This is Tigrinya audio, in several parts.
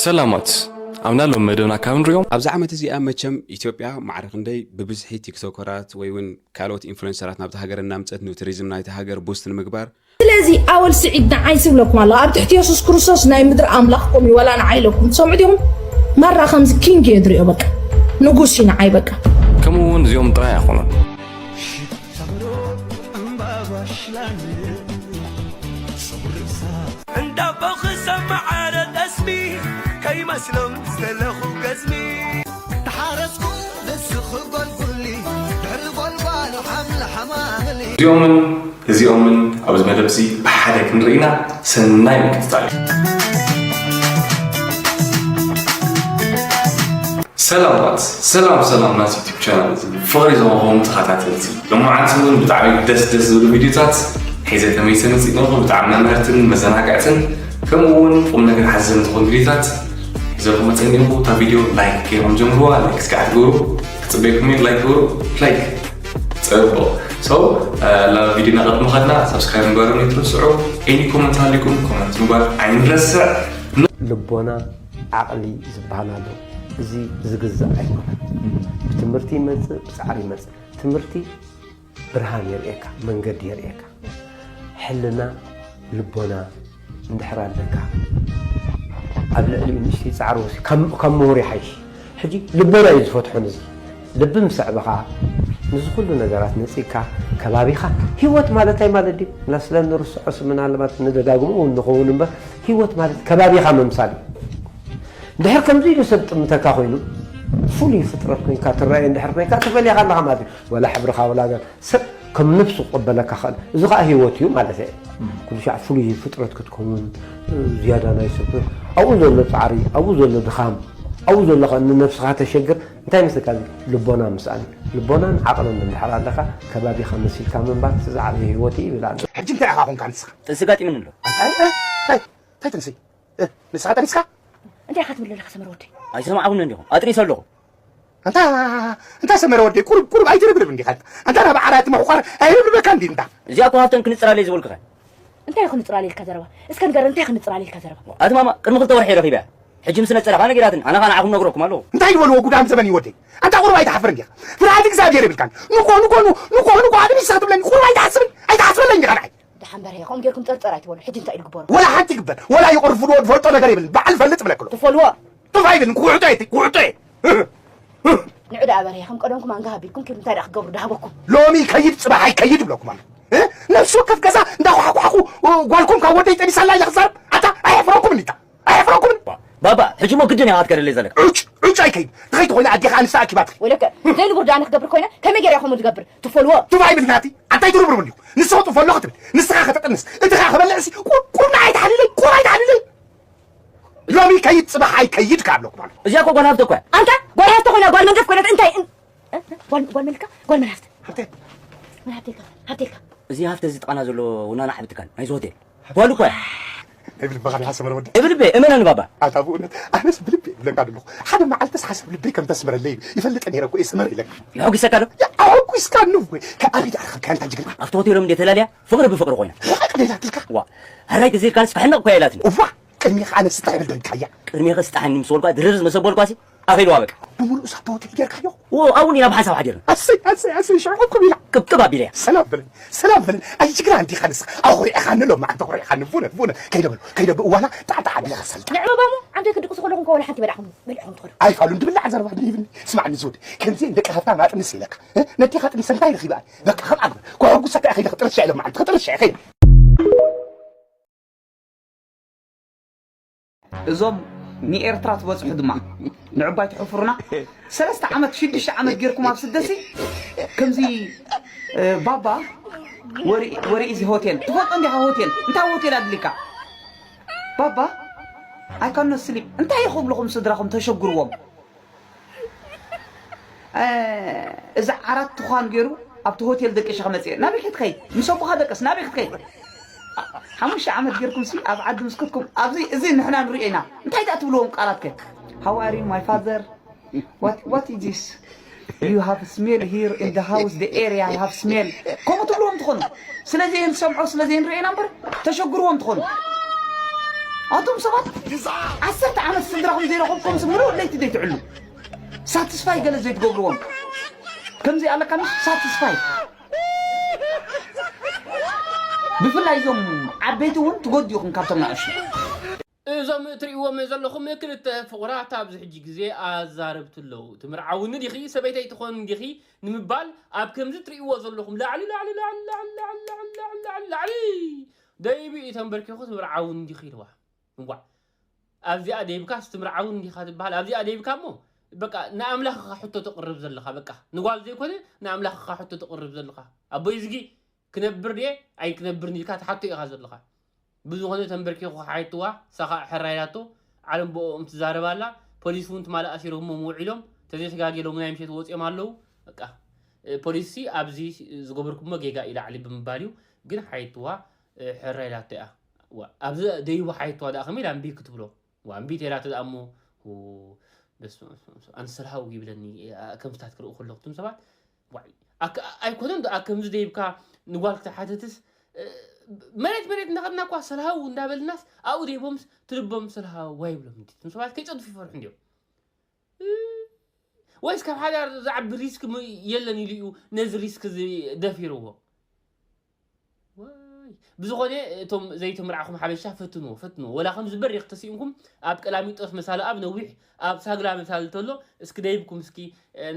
ሰላማት ኣብና ሎም መደብና ካብ ንሪኦም ኣብዚ ዓመት እዚኣ መቸም ኢትዮጵያ ማዕረ ክንደይ ብብዝሒ ቲክቶከራት ወይ እውን ካልኦት ኢንፍሉንሰራት ናብቲ ሃገር እናምፀት ንቱሪዝም ናይቲ ሃገር ቡስት ንምግባር ስለዚ ኣወል ስዒድ ንዓይ ዝብለኩም ኣሎ ኣብ ትሕቲ የሱስ ክርስቶስ ናይ ምድሪ ኣምላኽኩም እዩ ወላ ንዓይ ኢለኩም ትሰምዑ ዲኹም ማራ ከምዚ ኪንግ እየ ድሪኦ በቃ ንጉስ እዩ ንዓይ በቃ ከምኡ እውን እዚኦም ጥራይ ኣይኮኑን እንዳቦ ክሰማዓረ ጠስሚ ከይመስሎም ዘለኹ ገዝሚ ተሓረስኩ ንስኺ ጎልጉሊ ድሕሪ ጎልጓሉ ሓምሊ ሓማምሊ እዚኦምን እዚኦምን ኣብዚ መደብ እዚ ብሓደ ክንርኢ ኢና ሰናይ ምክትታል እዩ ሰላማት ሰላም ሰላም ናስ ዩቲብ ቻናል እዚ ፍቕሪ ዝሃብኹም ተኸታተልቲ ሎማዓንቲ እውን ብጣዕሚ ደስ ደስ ዝብሉ ቪድዮታት ሒዘ ተመይሰ መፂእ ኣለኹ ብጣዕሚ መምህርትን መዘናግዕትን ከምኡ እውን ቁም ነገር ሓዘል ዝኾኑ ቪድዮታት ሒዘልኩም መፀ ኣለኹ እታ ቪድዮ ላይክ ገይሮም ጀምርዋ ላይክ እስካዕ ትገብሩ ክፅበየኩም እየ ላይክ ግበሩ ላይክ ፅቡቕ so ናብ ቪድዮና ቅድሚ ኸድና ሳብስክራይብ ምግባርም ኣይትረስዑ any comment ሃሊኩም comment ምግባር ኣይንረስዕ ልቦና ዓቕሊ ዝበሃል ኣሎ። እዚ ዝግዛእ ኣይኮነን። ብትምህርቲ ይመጽእ፣ ብጻዕሪ ይመጽእ። ትምህርቲ ብርሃን የርእየካ፣ መንገዲ የርእየካ። ሕልና፣ ልቦና እንድሕር ኣለካ ኣብ ልዕሊኡ ንእሽተይ ጻዕሪ ወሲ ካብ ምሁር ይሓይሽ። ሕጂ ልቦና እዩ ዝፈትሖ ነዚ። ልቢ ምስ ኣዕበኻ፣ ነዚ ኩሉ ነገራት ነጺግካ፣ ከባቢኻ፣ ህይወት ማለት እንታይ ማለት ድዩ? ላ ስለ እንርስዖ ስምና ለማት ንደጋግሞ እውን ንኸውን እምበር፣ ህይወት ማለት ከባቢኻ ምምሳል እዩ። እንድሕር ከምዚ ኢሉ ሰብ ጥምተካ ኮይኑ፣ ፍሉይ ፍጥረት ኮይንካ ትረኣየ እንድሕር ኮይንካ፣ ተፈሊኻ ኣለኻ ማለት እዩ። ወላ ሕብርኻ፣ ወላ ገ-፣ ሰብ ከም ነፍሱ ክቕበለካ ክእል። እዚ ኸዓ ህይወት እዩ ማለት እየ። ኩሉ ሻዕ ፍሉይ ፍጥረት ክትከውን፣ ዝያዳ ናይ ሰብ፣ ኣብኡ ዘሎ ጻዕሪ፣ ኣብኡ ዘሎ ድኻም፣ ኣብኡ ዘሎ ኸዓ ንነፍስኻ ተሸግር፣ እንታይ ይመስለካ እዚ ልቦና ምስኣን እዩ። ልቦናን ዓቕልን እንድሕር ኣለካ፣ ከባቢኻ መሲልካ ምንባር እቲ ዝዓበየ ህይወት እዩ ይብል ኣሎ። ሕጂ እንታይ ኢኻ ኾንካ ንስኻ? ጥንሲ ኣጋጢሙኒ ኣሎ። እንታይ? እንታይ? እንታይ ጥንሲ? እ፣ ንስኻ ጠኒስካ? እንታይ ኢኻ ትብል ዘለኻ ሰመረ ወደይ? ኣይሰማዕኩምን እንዲኹም። ኣጥኒሰ ኣለኹ። ኣንታ ኣንታ ሰመረ ወደይ ቁሩብ ቁሩብ ኣይትርብርብ እንዲኻ። ኣንታ ናብ ዓራት መሕቋር ኣይርብርበካ እንዲ እንታ። እዚኣ እኮ ሃፍተን ክንጽራለይ ዝበልኩኻ። እንታይ እዩ ክንጽራለይ ኢልካ ዘረባ? እስከ ንገረኒ እንታይ እዩ ክንጽራለይ ኢልካ ዘረባ? ኣቲ ማማ ቅድሚ ክልተ ወርሒ ረኺበያ። ሕጂ ምስ ነጸረኻ ነጊራትኒ። ኣነ ኸኣ ንዓኹም ነግረኩም ኣለኹ። እንታይ ዝበልዎ ጉዳም ዘመን እዩ ወደይ? ኣንታ ቁሩብ ኣይትሓፍርን ዲኻ? ፍርሃት እግዚኣብሔር የብልካን። ንኮ ንኮ ንኮ ንኮ ኣጥኒስካ ትብለኒ ቁሩብ ኣይትሓስብን? ኣይትሓስበለይ እንዲኻ ንዓይ። ደሓን በርሀ፣ ከምኡ ጌርኩም ጸርጸር ኣይትበሉ። ሕጂ እንታይ እዩ ዝግበሩ? ወላ ሓንቲ ይግበር፣ ወላ ይቕርፍዎ ዝፈልጦ ነገር የብልን። በዓል ፈልጥ እብለክሎ። ትፈልዎ? ጡፍ ኣይብልን፣ ክውዕጦ እየ፣ ክውዕጦ እየ። ንዑ ደኣ በርሀ፣ ከም ቀደምኩም ኣንጋህ ኣቢልኩም ኪዱ እንታይ ደኣ ክትገብሩ ደሃበኩም? ሎሚ ይከይድ፣ ጽባሕ ኣይከይድ እብለኩም ኣሎ። እ? ነፍሲ ወከፍ ገዛ እንዳኳሕኳሕኩ፣ ጓልኩም ካብ ወደይ ጠኒሳላ ኢለ ክዛረብ? ኣታ ኣየሕፍረኩምን ኢታ? ኣየሕፍረኩምን? ባባ፣ ሕጂ እሞ ግድን ኢኻ ክትከደለይ ዘለካ። ዑጭ፣ ዑጭ ኣይከይድ። ተኸይድ ኮይነ ኣዴኻ ኣንስታ ኣኪባትኪ። ወለከ፣ ዘይንቡር ደኣ ንክገብር ኮይነ፣ ከመይ ገይረ ከምኡ ዝገብር? ትፈልዎ? ጡፍ ኣይብል ናቲ፣ ኣንታይ ትርብርብን እዩ? ንስኻ ጡፍ ኣሎ ክትብል፣ ንስኻ ከተጥንስ፣ እቲ ኸኣ ክበልዕሲ፣ ቁ-፣ ቁርና ኣይትሓልለይ፣ ቁር ኣይትሓልለይ። ሎሚ ከይድ ጽባሕ ኣይከይድ ካብ ኣለኩ ማለት። እዚኣ እኮ ጓል ሃፍተ እኮ እያ። ኣንታ ጓል ሃፍተ ኮይና ጓል መንደፍ ኮይና እንታይ እን-፣ እ-፣ እ-፣ ጓል ጓል መልካ ጓል መን ሃፍተ? ሃፍተ። መን ሃፍተ ኢልካ? ሃፍተ ኢልካ? እዚ ሃፍተ እዚ ጥቃና ዘሎ ወናና ዓቢ ትካል ናይዚ ሆቴል። ጓል እኮ እያ። እብል በኻ ሰመረ ወዲ። እብል በ እመነኒ ባባ። ኣታ ብእውነት ኣነስ ብልቢ እብለካ ኣለኹ። ሓደ መዓልትስ ሓሳብ ልበይ ከም ተስምረለይ ይፈልጥ ነይረ እኮ እየ ሰመረ ኢለካ። የሐጒሰካ ዶ? ኣሐጒስካ ንወ ካብ ኣበይ ደኣ ረኸብካያ እንታ ጅግና? ኣብቲ ሆቴሎም እንደ ተላልያ ፍቕሪ ብፍቕሪ ኮይና። ሕቕ ደላትልካ። ዋ፣ ሕራይ ተዘይልካንስ ክሕነቕ እኮ እያ ኢላትኒ። እዋ፣ ቅድሜኻ ኣነ ስጣሕ ይብል ዶ ኢልካያ? ቅድሜኻ ስጣሕኒ ምስ በልኳ ድርር ዝመሰል በልኳሲ ኣኺልዋ በቃ። ብምሉእ ሳባ ሆቴል ጌርካዮ? ዎ፣ ኣብኡ ኢና ብሓንሳብ ሓዲርና። ኣሰይ ኣሰይ ኣሰይ ሽዑ ቅብቅብ ኢላ። ቅብቅብ ኣቢለያ። ሰላም በለኒ ሰላም በለኒ። ኣይ ጅግና እንዲኻ ንስኻ። ኣኹሪዕኻኒ ሎማዓንቲ ኣኹሪዕኻኒ። ብእውነት ብእውነት። ከይደ በሉ ከይደ በሉ ዋላ ጣዕጣዕ ኣቢለ ከሰልካ። ንዕበ ባሙ ዓንቶይ ክድቅሱ ከለኹም ከ ዋላ ሓንቲ በላዕኹም በሊዕኹም ትኸዱ። ኣይፋሉን ድብላዕ ዘረባ ድይብኒ። ስማዕኒ ዝወዲ ከምዚ ደቂ ሃብታም ኣጥንስ ኢለካ። እ? ነዴኻ ጥንሰ እንታይ ረኺበ ኣነ? በቃ ከም ኣግበ። ኳ ጉሳ እንታይ ከይደ ክጥርሻ ኢሎም ማለት ክጥርሻ ከይደ። እዞም ንኤርትራ ትበጽሑ ድማ ንዕባይ ትሕፍሩና። ሰለስተ ዓመት ሽዱሽተ ዓመት ጌርኩም ኣብ ስደሲ ከምዚ ባባ ወሪ ወሪ እዚ ሆቴል ትፈልጦ እንዲኻ ሆቴል እንታይ ሆቴል ኣድሊካ ባባ I cannot sleep እንታይ ይኽብልኹም ስድራኹም ተሸግርዎም። እዚ ዓራት ትዃን ገይሩ ኣብቲ ሆቴል ደቂሸ ክመፅእ እየ። ናበይ ክትከይድ? ምስ ኣቦኻ ደቅስ ናበይ ክትከይድ? ሓሙሽተ ዓመት ጌርኩም ሲ ኣብ ዓዲ ምስ ከድኩም ኣብዚ እዚ ንሕና ንሪኦ ኢና። እንታይ ደኣ ትብልዎም ቃላት ከ? How are you my father? What what is this? You have smell here in the house, the area I have smell. ከምኡ ትብልዎም ትኾኑ። ስለ ዘይንሰምዖ ስለ ዘይንሪኦ ኢና እምበር ተሸግርዎም ትኾኑ። ኣቶም ሰባት ዓሰርተ ዓመት ስድራኹም ዘይረኸብኩም ምስ ምሉእ ለይቲ ዘይትዕሉ ሳትስፋይ ገለ ዘይትገብርዎም ከምዚ ኣለካ ምስ ሳትስፋይ ብፍላይ እዞም ዓበይቲ እውን ትጎድኡ ኢኹም ካብቶም ንኣሽቱ። እዞም እትርእይዎም ዘለኹም ክልተ ፍቑራት ኣብዚ ሕጂ ግዜ ኣዛረብቲ ኣለዉ። ትምርዓውኒ ዲኺ ሰበይተይ ትኾኒ ዲኺ ንምባል ኣብ ከምዚ እትርእይዎ ዘለኹም ላዕሊ ላዕሊ ላዕሊ ላዕሊ ላዕሊ ላዕሊ ላዕሊ ላዕሊ ደይቢ እዩ ተንበርኪኹ ትምርዓውኒ ዲኺ ኢልዋ። እዋዕ ኣብዚኣ ደይብካስ ትምርዓውኒ ዲኻ ትበሃል ኣብዚኣ ደይብካ እሞ በቃ ንኣምላኽኻ ሕቶ ተቕርብ ዘለኻ በቃ ንጓል ዘይኮነ ንኣምላኽኻ ሕቶ ተቕርብ ዘለኻ ኣቦይ ዝጊ ክነብር ድየ ኣይክነብርን ኢልካ ትሓቶ ኢኻ ዘለኻ ብዝኾነ ተንበርኪኹ ሓይትዋ ሳኻ ሕራይ ኢላቶ ዓለም ብኦም ትዛረብ ኣላ ፖሊስ እውን ትማል ኣሲሮሞም ውዒሎም ተዘይተጋጌሎም ናይ ምሸት ወፂኦም ኣለዉ በቃ ፖሊስሲ ኣብዚ ዝገበርኩሞ ጌጋ ኢላዕሊ ብምባል እዩ ግን ሓይትዋ ሕራይ ኢላቶ እያ ኣብዚ ደይቡ ሓይትዋ ደኣ ከመይ ኢላ እምቢ ክትብሎ ዋንቢት ኤራ ተደኣሞ ኣንሰልሃው ይብለኒ ከምስታት ክርኢ ከለኹ ትም ሰባት ኣይኮነን ዶ ከምዚ ደይብካ ንጓል ክትሓተትስ መሬት መሬት እናኸድና እኳ ሰልሃው እንዳበልናስ ኣብኡ ደይቦምስ ትልቦም ሰልሃው ይብሎም እንዲ ትም ሰባት ከይፀድፉ ይፈርሑ እንዲዮም ወይስ ካብ ሓዳር ዝዓቢ ሪስክ የለን ኢሉ እዩ ነዚ ሪስክ ደፊርዎ ወይ ብዝኾነ እቶም ዘይተምርዓኹም ሓበሻ ፈትንዎ ፈትንዎ ወላ ከምዚ በሪኽ ተሲእንኩም ኣብ ቀላሚጦስ መሳሊ ኣብ ነዊሕ ኣብ ሳግላ መሳሊ ተሎ እስኪ ደይብኩም እስኪ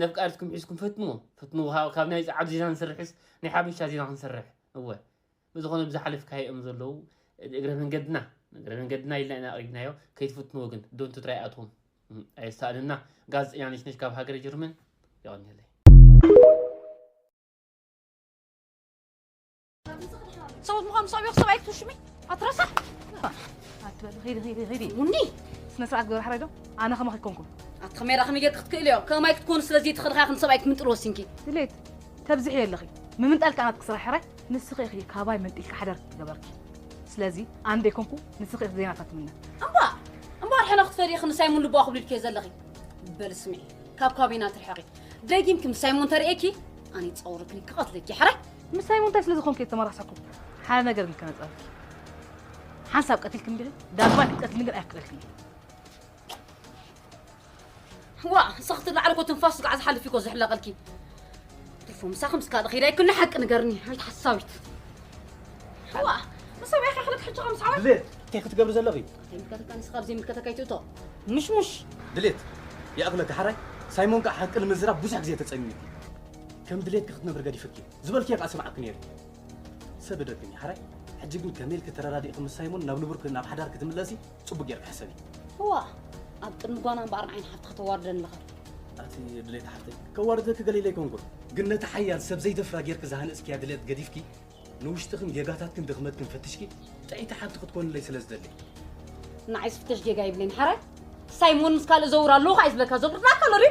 ነፍቃድኩም ሒዝኩም ፈትንዎ ፈትንዎ ካብ ናይ ጻዓዱ ዜና ንሰርሕስ ናይ ሓበሻ ዜና ክንሰርሕ እወ ብዝኾነ ብዝሓለፍካዮ እዮም ዘለዉ እግረ መንገድና እግረ መንገድና ኢልና ኢና ኣቕሪብናዮ ከይትፍትንዎ ግን don't try at home ኣየሳእንና ጋዜጠኛ ነሽነሽ ካብ ሃገረ ጀርመን የቐንየለይ ሰብኡት ምዃኑ ሰብኡ ክሰብኣይ ክትውሽሚ ኣትረሳ ኣትበል ኺዲ ኺዲ ኺዲ ሙኒ ስነ ስርዓት ግበር ሕራይ ዶ ኣነ ከማኺ ኮንኩም ኣቲ ከመይ ራኽኒ ጌርክ ክትክእል እዮ ከማይ ክትኮኑ ስለ ዘይትኽእል ኻያ ክንሰብኣይ ክትምንጥል ወሲንኪ ድሌት ተብዝሒ ኣለኺ ምምንጣል ከኣ ናትክ ስራሕ ሕራይ ንስኺ ኢኺ ካባይ መንጢልካ ሓዳር ትገበርኪ ስለዚ ኣነ ደይኮንኩ ንስኺ ኢኺ ዜናታት ትምነ እምባ እምባ ርሕና ክትፈሪ ኢኺ ንሳይ ሙን ልቦ ኣኽብሊልኪ ዘለኺ በል ስምዒ ካብ ካቢና ትርሕቂ ደጊምኪ ምስ ሳይሞን ተርእየኪ ኣነ ይጻወረክኒ ክቐትለኪ ሕራይ ምስ ሳይሞን እንታይ ስለ ዝኾንኪ እየ ተመራሳኩም ሓደ ነገር ግን ከነጻርኪ ሓንሳብ ቀቲልኪ እንዲኺ ዳግማይ ክትቀትልኒ ግን ኣይፍቅደልክን እየ ዋ ንስኺ ትላዕሊ እኮ ትንፋስ ስጋዕ ዝሓልፍ እኮ ዝሕለቐልኪ ትርፎ ምሳኺ ምስ ካልእ ኸይዳ ይኩን ሓቂ ንገርኒ ሓንቲ ሓሳዊት ዋ ንሰብ ኢኺ ክልክ ሕጂ ከም ሰዓት ድሌት እንታይ ክትገብሪ ዘለኺ ዘይምልከተካ ንስኻ ዘይምልከተካ ይትእቶ ምሽሙሽ ድሌት ይኣኽለካ ሓራይ ሳይሞን ከዓ ሓቂ ንምዝራብ ብዙሕ ግዜ ተፀሚምኪ ከም ድሌትኪ ክትነብሪ ገዲፍኪ ዝበልክዮ ከዓ ሰማዕኪ ነይረ ሰብ እደግም እዩ ሓራይ ሕጂ ግን ከመይ ኢልኪ ተረዳዲእኪ ምስ ሳይሞን ናብ ንቡርኪ ናብ ሓዳር ክትምለሲ ፅቡቅ ጌርኪ ሕሰቢ እዋ ኣብ ቅድሚ ጓና እምበኣር ንዓይን ሓፍትኺ ተዋርደኒ ኣለኻ ኣቲ ድሌት ሓፍተይ ከዋርደኪ ገለ ኢለ ኣይኮንኩን ግን ነቲ ሓያል ሰብ ዘይደፍራ ጌርኪ ዝሃነፅክያ ድሌት ገዲፍኪ ንውሽጥኽን ጌጋታትክን ድኽመትክን ፈቲሽኪ ጥዕይቲ ሓንቲ ክትኮንለይ ስለ ዝደሊ። ንዓይ ዝፍተሽ ጌጋ የብለይን ሓራይ። ሳይሞን ምስ ካልእ ዘውር ኣለዎ ከዓ እዩ ዝብለካ ዘጉርናካ ኣሎ ድዩ?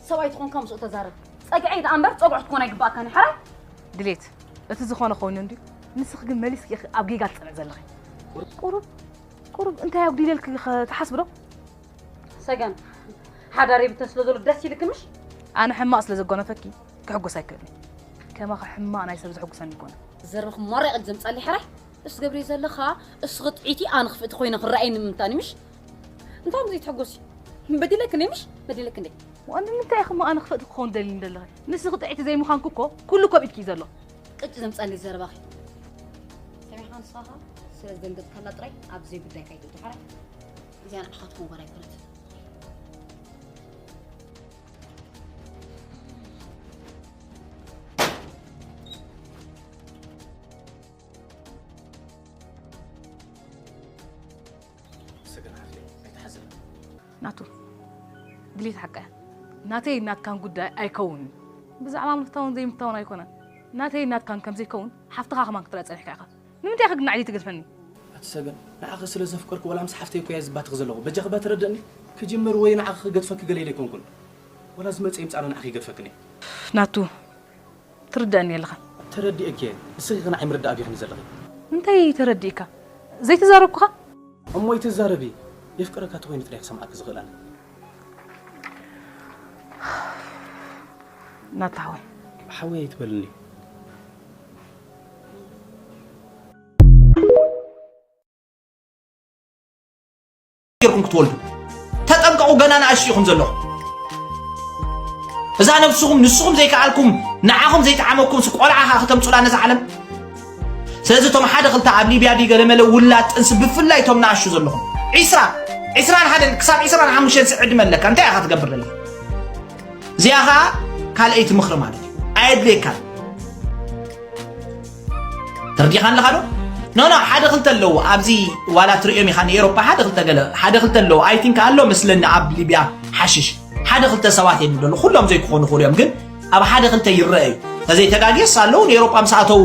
ሰብኣይ ተኾንካ ምስኡ ተዛረብ። ፀግዒ ደኣ እምበር ፀጉዒ ክትኮን ኣይግበኣካን እዩ ሓራይ። ድሌት እቲ ዝኾነ ኮይኑ እንድዩ ንስኺ ግን መሊስኪ ኢኺ ኣብ ጌጋ ትፀንዒ ዘለኺ። ቁሩብ ቁሩብ እንታይ ኣጉዲለልኪ ኢኺ ትሓስቢ ዶ? ሰገን ሓዳር የብተን ስለ ዘሎ ደስ ኢልኪ ምሽ? ኣነ ሕማቕ ስለ ዘጓነፈኪ ክሕጎስ ኣይክእልን። ከማኺ ሕማቕ ናይ ሰብ ዘሐጉሰኒ ኣይኮነን። ዘረብኺ ማራ ይቕል ዘምጻልይ ሕራይ። እሱ ገብርየ ዘለኻ እስኺ ጥዒቲ ኣነ ክፍእቲ ኮይነ ክረኣየኒ ምምታን ምሽ? እንታይ እሞ ዘይትሕጎሲ? በዲለኪ እንደ ምሽ? በዲለኪ እንደ? ዋእ ንምንታይ ኢኺ እሞ ኣነ ክፍእቲ ክኸውን ትደልይኒ ዘለኺ? ንስኺ ጥዕይቲ ዘይምዃንኪ እኮ ኩሉ እኮ ኣብ ኢድኪ እዩ ዘሎ። ቅጭ ዘምጻልይ ዘረባኺ። ሰሚዕኻ ንስኻ ኸኣ ስለ ዝደንገጽካላ ጥራይ ኣብ ዘይጉዳይካ ኣይትእቱ ሕራይ። እዚኣ ንዓኻ ትኸውን ጓል ኣይኮነትን። ሰገን ሓፍተይ ኣይትሓዘኒ። ናቱ ድሌት ሓቃ እያ። ናተይን ናትካን ጉዳይ ኣይከውንን እዩ። ብዛዕባ ምፍታውን ዘይምፍታውን ኣይኮነን። ናተይን ናትካን ከም ዘይከውን ሓፍትኻ ከማን ክትርኣ ጸኒሕካ ኢኻ። ንምንታይ ኢኻ ግን ንዓይ ዘይትገድፈኒ? ኣቲ ሰገን ንዓኺ ስለ ዘፍቀርኩ ወላ ምስ ሓፍተይ እኮ እየ ዝባትኽ ዘለኹ በጃኺ እባ ተረድእኒ ክጅምር ወይ ንዓኺ ክገድፈኪ ገለ ኢለ ኣይኮንኩን ወላ ዝመጽእ ይምጻእ ኣነ ንዓኺ ይገድፈክን እየ ናቱ ትርድኣኒ ኣለኻ ተረዲኤኪ እየ ንስኺ ግን ኣይምርዳእ ኣቢኽኒ ዘለኺ እንታይ ተረዲእካ ዘይተዛረብኩኻ እሞ ይትዛረቢ የፍቅረካ ተኾይኑ ጥራይ ክሰምዓኪ ዝኽእል ኣነ ናታ ሓወይ ሓወይ ኣይትበልኒ ክትወልዱ። ተጠንቀቑ፣ ገና ንኣሽቱ ኢኹም ዘለኹም። እዛ ነብስኹም ንስኹም ዘይከኣልኩም፣ ንዓኹም ዘይጠዓመኩም ስ ቆልዓ ኸኣ ክተምጹላ ነዛ ዓለም። ስለዚ እቶም ሓደ ክልተ ኣብ ሊብያ ድዩ ገለመለ ውላድ ጥንሲ፣ ብፍላይ እቶም ንኣሽቱ ዘለኹም ዒስራ፣ ዒስራን ሓደን ክሳብ ዒስራን ሓሙሽተን ስዕ ዕድመ ኣለካ፣ እንታይ ኢኻ ትገብር ዘለኻ? እዚኣ ኸኣ ካልኣይቲ ምኽሪ ማለት እዩ። ኣየድልየካን። ተረዲኻን ኣለኻ ዶ? ኖ፣ ኖ፣ ሓደ ክልተ ኣለዉ። ኣብዚ ዋላ ትርእዮም ኢኻ ንኤውሮጳ ሓደ ክልተ ገለ፣ ሓደ ክልተ ኣለዉ። I think ኣሎ መስለኒ ኣብ ሊብያ ሓሽሽ። ሓደ ክልተ ሰባት እዮም ዘለዉ። ኩሎም ዘይክኾኑ ይኽእሉ እዮም፣ ግን ኣብ ሓደ ክልተ ይረኣዩ። ተዘይተጋግየስ ኣለዉ። ንኤውሮጳ ምስ ኣተዉ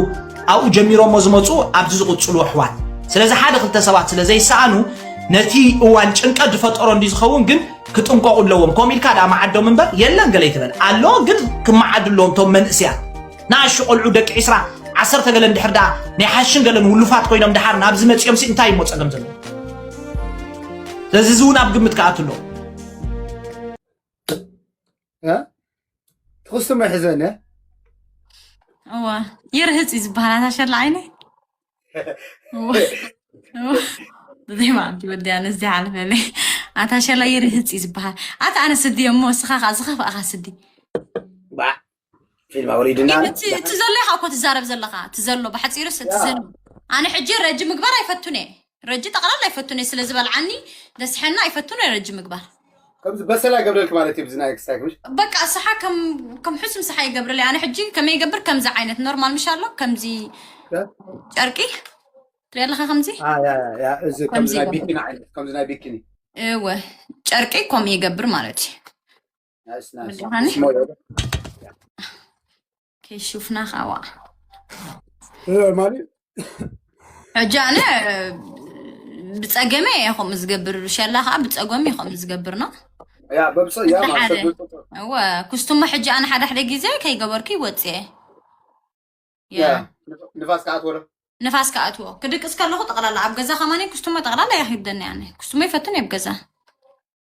ኣብኡ ጀሚሮሞ ዝመጹ ኣብዚ ዝቕጽሉ ኣሕዋት። ስለዚ ሓደ ክልተ ሰባት ስለ ዘይሰኣኑ ነቲ እዋን ጭንቀት ዝፈጠሮ እንዲ ዝኸውን ግን ክጥንቀቑ ኣለዎም። ከምኡ ኢልካ ደኣ መዓዶም እምበር የለን ገለ ይትበል። ኣሎ ግን ክመዓዱ ኣለዎም እቶም መንእሰያት። ንኣሽቱ ቆልዑ ደቂ ዒስራ፣ ዓሰርተ ገለ እንድሕር ደኣ ናይ ሓሽን ገለን ውሉፋት ኮይኖም ደሓር ናብዚ መጺኦም ሲ እንታይ እሞ ጸገም ዘለዎ? ስለዚ እዚ እውን ኣብ ግምት ክኣቱ ኣለዎ። እ? ትኹስቲ መሕዘነ? እዋ፣ ይርህጽ እዩ ዝበሃል፣ ኣታ ሸላ ዓይነይ። እዋ፣ እዋ። ዘይማዕዲ ወዲ ኣነ እዚ ሓልፈለይ። ኣታ ሸላ ይርህጽ እዩ ዝበሃል። ኣታ ኣነ ስዲ እሞ እስኻ ኸኣ ዝኸፍኣኻ ስዲ። ባዕ፣ ፊልም ኣውሪድና። ግን እቲ፣ እቲ ዘሎ ኢኻ እኮ ትዛረብ ዘለኻ። እቲ ዘሎ፣ ብሓጺሩስ እቲ ያ። ዘሎ። ኣነ ሕጂ ረጂ ምግባር ኣይፈቱን እየ። ረጂ ጠቕላላ ኣይፈቱን እየ ስለ ዝበልዓኒ፣ ደስሐና ኣይፈቱን እየ ረጂ ምግባር። ከምዚ በሰላ ይገብረልክ ማለት እዩ፣ ብዚ ናይ ክስታይ ክምሽ? በቃ፣ ኣስሓ ከም፣ ከም ሕሱም ስሓ ይገብረለይ። ኣነ ሕጂ ከመይ ይገብር? ከምዚ ዓይነት ኖርማል ምሽ ኣሎ፣ ከምዚ ያ። ጨርቂ ትሪኢ ኣለኻ፣ ከምዚ? አ፣ ያ፣ ያ፣ ያ፣ እዚ ከምዚ ከምዚ ናይ ይገብር። ቢኪኒ ዓይነት፣ ከምዚ ናይ ቢኪኒ። እወ፣ ጨርቂ ከምኡ ይገብር ማለት እዩ። ናይስ፣ ናይስ። ወዲ ሃኒ? ስሞ ይገብር። ከይሹፍና ኸዋ። እ፣ ማለት? ሕጂ ኣነ ብጸገመ እየ ከምኡ ዝገብር፣ ሸላ ኸዓ ብጸገሙ እዩ ከምኡ ዝገብር ነው። ያ፣ በብጸ-፣ ያ፣ እንተ ማለት ሓደ። ሰብ ብጸ-፣ እወ፣ ኩስቱሞ ሕጂ ኣነ ሓደ ሓደ ግዜ ከይገበርኩ ይወጽእ እየ። ያ። ያ፣ ንፋስ ክኣትዎ ዶ? ንፋስ ክኣትዎ። ክድቅስ ከለኹ ጠቕላላ ኣብ ገዛ ከማን ኩስቱሞ ጠቕላላ ይኸብደኒ ኣነ። ኩስቱሞ ይፈቱን እየ ኣብ ገዛ።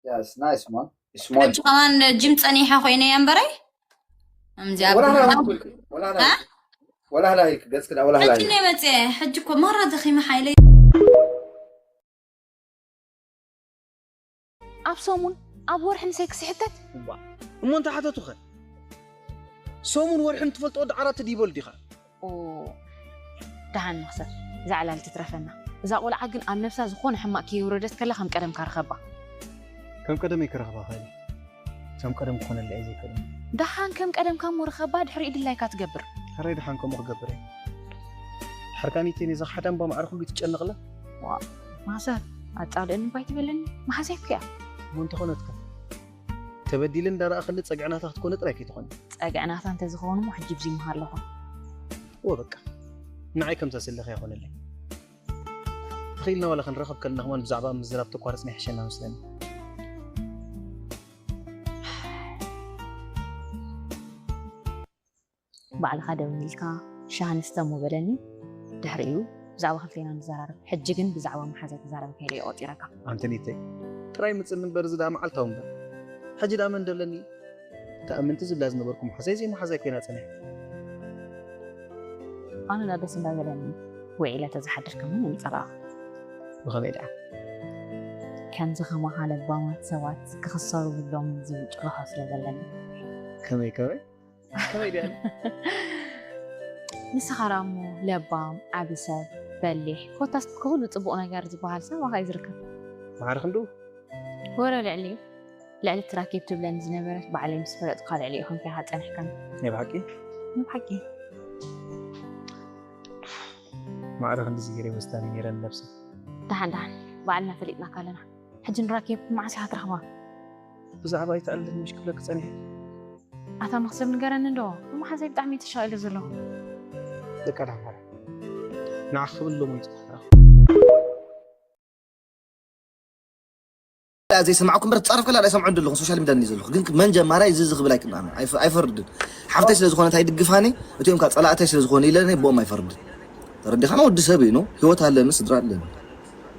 Yes, nice one. Small. ሕጂ ከማን ጂም ጸኒሐ ኮይነ እየ እምበረይ። ከምዚ ኣብ ወላ ገዛ ላ ኢልክ፣ ወላ ላ እ? ኢልክ፣ ወላ ላ ኢልክ፣ ገጽ ክዳ ወላ ላ ሕጂ ኢልክ። ነይ መጽየ፣ ሕጂ እኮ ማራ ደኺመ ሓይለይ። ኣብ ሰሙን፣ ኣብ ወርሒ ንሰይ ክስሕተት? እባ፣ እሞ እንተ ሓተቱኸ? ሰሙን ወርሕን ትፈልጦ ወዲ ዓራት ድዩ ይበሉ ዲኻ? ኦ፣ ደሓን ንኽሰብ፣ እዛ ዕላል ትትረፈና። እዛ ቆልዓ ግን ኣብ ነብሳ ዝኾነ ሕማቕ ከየውረደት ከላ ከም ቀደምካ ርኸባ። ከም ቀደመይ ክረኽባ እኽእል እየ። ከም ቀደም ክኾነለይ ኣይዘይክእልን። ደሓን ከም ቀደምካ እሞ ርኸባ፣ ድሕሪኡ ድላይካ ትገብር። ሕራይ ደሓን ከምኡ ክገብር እየ። ድሓር ከኣ ኒተይ ነዛ ሓዳም ባማዕረ ኩሉ ትጨነቕላ። ዋእ፣ ማዘር፣ ኣጻልእኒ እባ ኣይትበለኒ፣ መሓዛይ እኮ እያ። እሞ እንተኾነትከ? ተበዲለ እንዳረኣኽኒ ጸግዕናታ ክትኮነ ጥራይ ከይትኾኒ። ጸግዕናታ እንተዝኸውን እሞ ሕጂ ብዚምኻ ኣለኹ። እወ በቃ፣ ንዓይ ከምዛ ዘለኺ ኣይኾነለይ። ተኺልና ዋላ ክንራኸብ ከለና ከማን ብዛዕባ ምዝራብ ተቋርጽና ይሕሸና መስለኒ። ባዕልኻ ደው ኢልካ ሻሂ ንስተ እሞ በለኒ። ድሕሪኡ ብዛዕባ ክልቴና ንዘራረብ። ሕጂ ግን ብዛዕባ መሓዛይ ክዛረበካ ኢለ እየ ቆጺረካ። ኣንቲ ኒተይ፣ ጥራይ ምጽኒ እምበር፣ እዚ ደኣ መዓልታዊ እምበር። ሕጂ ደኣ መን ደለኒ? እታ እምንቲ ዝብላ ዝነበርኩ መሓዛይ ዘይመሓዛይ ኮይና ጸኒሓ። ኣነ ደኣ ደስ እንዳበለኒ ውዒለ ተዝሓድር ከማን እየ ምጸላእኻ። ብኸመይ ደኣ? ከምዚ ከማኻ ለባማት ሰባት ክኽሰሩ ብሎምን ዝብል ጭርሖ ስለ ዘለኒ። ከመይ ከመይ? ከመይ ድያ? ንስኻ ደኣ እሞ ለባም፣ ዓቢ ሰብ፣ በሊሕ፣ ኮታስ ኩሉ ጽቡቕ ነገር ዝበሃል ሰብ ኣባኻ እዩ ዝርከብ። ማዕረ ክንድኡ? ወረ ልዕሊኡ፣ ልዕሊ እቲ ራኬብ ትብለኒ ዝነበረት ባዕለይ ምስ ፈለጥኳ ልዕሊኡ ኮንካ ኢኻ ጸኒሕካኒ። ናይ ብሓቂ? ናይ ብሓቂ። ማዕረ ክንድዚ ገይረ ወስዳኒ ነይረ ንነብሰይ። ደሓን ደሓን፣ ባዕልና ፈሊጥናካ ኣለና። ሕጂ ንራኬብ መዓስ ኢኻ ትረኽባ? ብዛዕባ ኣይትዕልልኒ ምሽ ክብለኪ ጸኒሐ። ኣታ መኽሰብ ንገረኒ እንዶ፣ መሓዛይ ብጣዕሚ እየ ተሻቒለ ዘለኹ። ደቃ ዳሕባር። ንዓኺ ክብል ሎሚ እዩ ጽባሕ ረኺቡ። ዘይሰማዕኩ እምበር ትጻረፍ ከላ ኣይሰምዖን ዘለኹ፣ ሶሻል ሚድያ እንዲ ዘለኹ። ግን መን ጀማራይ እዚ፣ እዚ ክብል ኣይክንኣምን፣ ኣይፈ-፣ ኣይፈርድን። ሓፍተይ ስለ ዝኾነት ኣይድግፋኒ፣ እቲኦም ከኣ ጸላእተይ ስለ ዝኾኑ ኢለ እኔ ብኦም ኣይፈርድን። ተረዲኻና? ወዲ ሰብ እዩ፣ ኖ? ህይወት ኣለኒ፣ ስድራ ኣለኒ።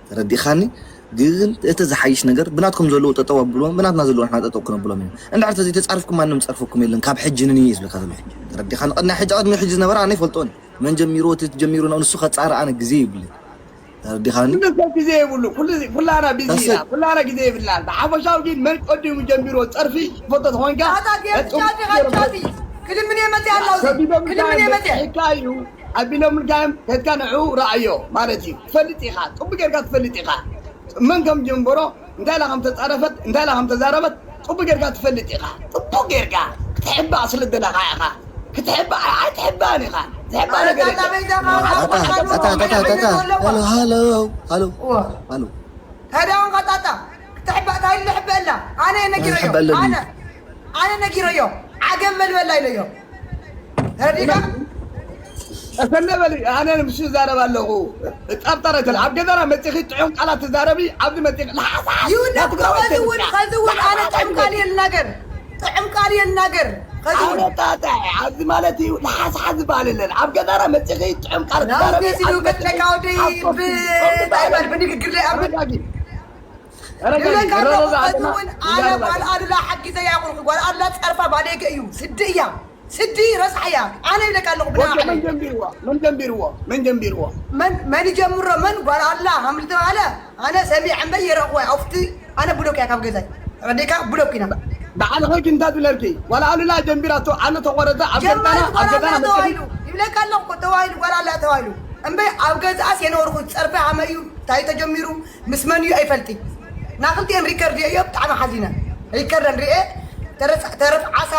ተረዲኻኒ? ግን እቲ ዝሓይሽ ነገር ብናትኩም ዘለዉ ጠጠው ኣብልዎም፣ ብናትና ዘለዉ ንሕና ጠጠው ክነብሎም ኢና። እንድሕር ተዘይተጻሪፍኩም ማንም ጸርፈኩም የለን፣ ካብ ሕጂ ንንየ እዩ ዝብለካ ዘለኹ። ተረዲኻኒ? ቅድሚ ሕጂ፣ ቅድሚ ሕጂ ዝነበረ ኣነ ይፈልጦን። መን ጀሚርዎ፣ እቲ ጀሚሩ ነው፣ ንሱ ከጻሪ ኣነ ግዜ ይብለይ። ተረዲኻኒ? ኩሉ ሰብ ግዜ የብሉ። ኩሉ ኩላና ቢዚ ኢና። ኩላና ግዜ የብልናን። ብሓፈሻዊ ግን መን ቀዲሙ ጀሚርዎ ጸርፊ ትፈልጦ ተኾንካ? ጫት ጌር ጫት ዲኻ ጫት? ክልምን እየ መጽእ ኣለኹ። ሰቢሎም ክልምን እየ መጽእ። ሒካ እዩ። ኣቢሎም ልጋዮም ከድካ ንዑ ረኣዮ ማለት እዩ። ትፈልጥ ኢኻ። ጽቡቅ ጌርካ ትፈልጥ ኢኻ። መን ከም ጀምበሮ እንታይ ኢላ ከም ተጻረፈት እንታይ ኢላ ከም ተዛረበት ጽቡቅ ጌርካ ትፈልጥ ኢኻ። ጽቡቅ ጌርካ ክትሕባእ ስለ ዘለኻ ኢኻ። ክትሕባእ ኣይትሕባእን ኢኻ። ዝሕባእ ነገር የለን። ሃሎ ሃሎ ሃሎ። ታዲያ ኣሁን ጣጣ ክትሕባእ ታይል ንሕበላ ኣነ ነጊረዮ ኣነ ኣነ ነጊረዮ ዓገብ መልበላ ኢለዮ ተረዲካ ተሰነ በሊ ኣነ ምስ ዛረብ ኣለኹ። ጣብጣረ ተል ኣብ ገዛና መጽኺ ጥዑም ቃላት ትዛረቢ ኣብዚ መጽኺ ለሓሳ ይሁን ከዚ እውን ከዚ እውን ኣነ ጥዑም ቃል የልናገር ጥዑም ቃል የልናገር ከዚ እውን ኣነጣጣ ኣብዚ ማለት እዩ ለሓሳ ዝበሃል የለን። ኣብ ገዛና መጽኺ ጥዑም ቃል ትዛረቢ ናውዚ ሲሉ ገጥለካ ወደይ ብባይባል ብንግግር ላይ ኣብ ተረጋጊ። ይብለካ ኣለኹ። ከዚ እውን ኣነ ጓል ኣሉላ ሓጊዘያ ይኹንኩ ጓል ኣሉላ ጸርፋ ባዴገ እዩ ስዲ እያ ስዲ ረስሓያ ኣነ ይብለካ ኣለኹ ብና መን ጀሚርዎ? መን ጀሚርዎ? መን ጀሚርዎ? መን መን ይጀምሮ መን ጓል ኣሉላ ሃምል ተባለ ኣነ ሰሚዐ እምበይ የረእኹዋ ኣፍቲ ኣነ ብሎክ እያ ካብ ገዛይ ረዲካ ብሎክ ኢና ብዓልኺ ግን እንታይ ትብለልኪ? ጓል ኣሉላ ጀሚራቶ ኣነ ተቆረጸ ኣብ ገዛና ኣብ ገዛና መጽኺ ተባሂሉ ይብለካ ኣለኹ እኮ ተባሂሉ ጓል ኣሉላ ተባሂሉ እምበይ ኣብ ገዛኣስ የነበርኩ ጸርፊ ሃመ እዩ እንታይ ተጀሚሩ ምስ መን እዩ ኣይፈልጥን ናክልቲኤን ሪከርድ እዮ ብጣዕሚ ሓዚነ ሪከርድ ንሪኤ ተረፍ ዓሳ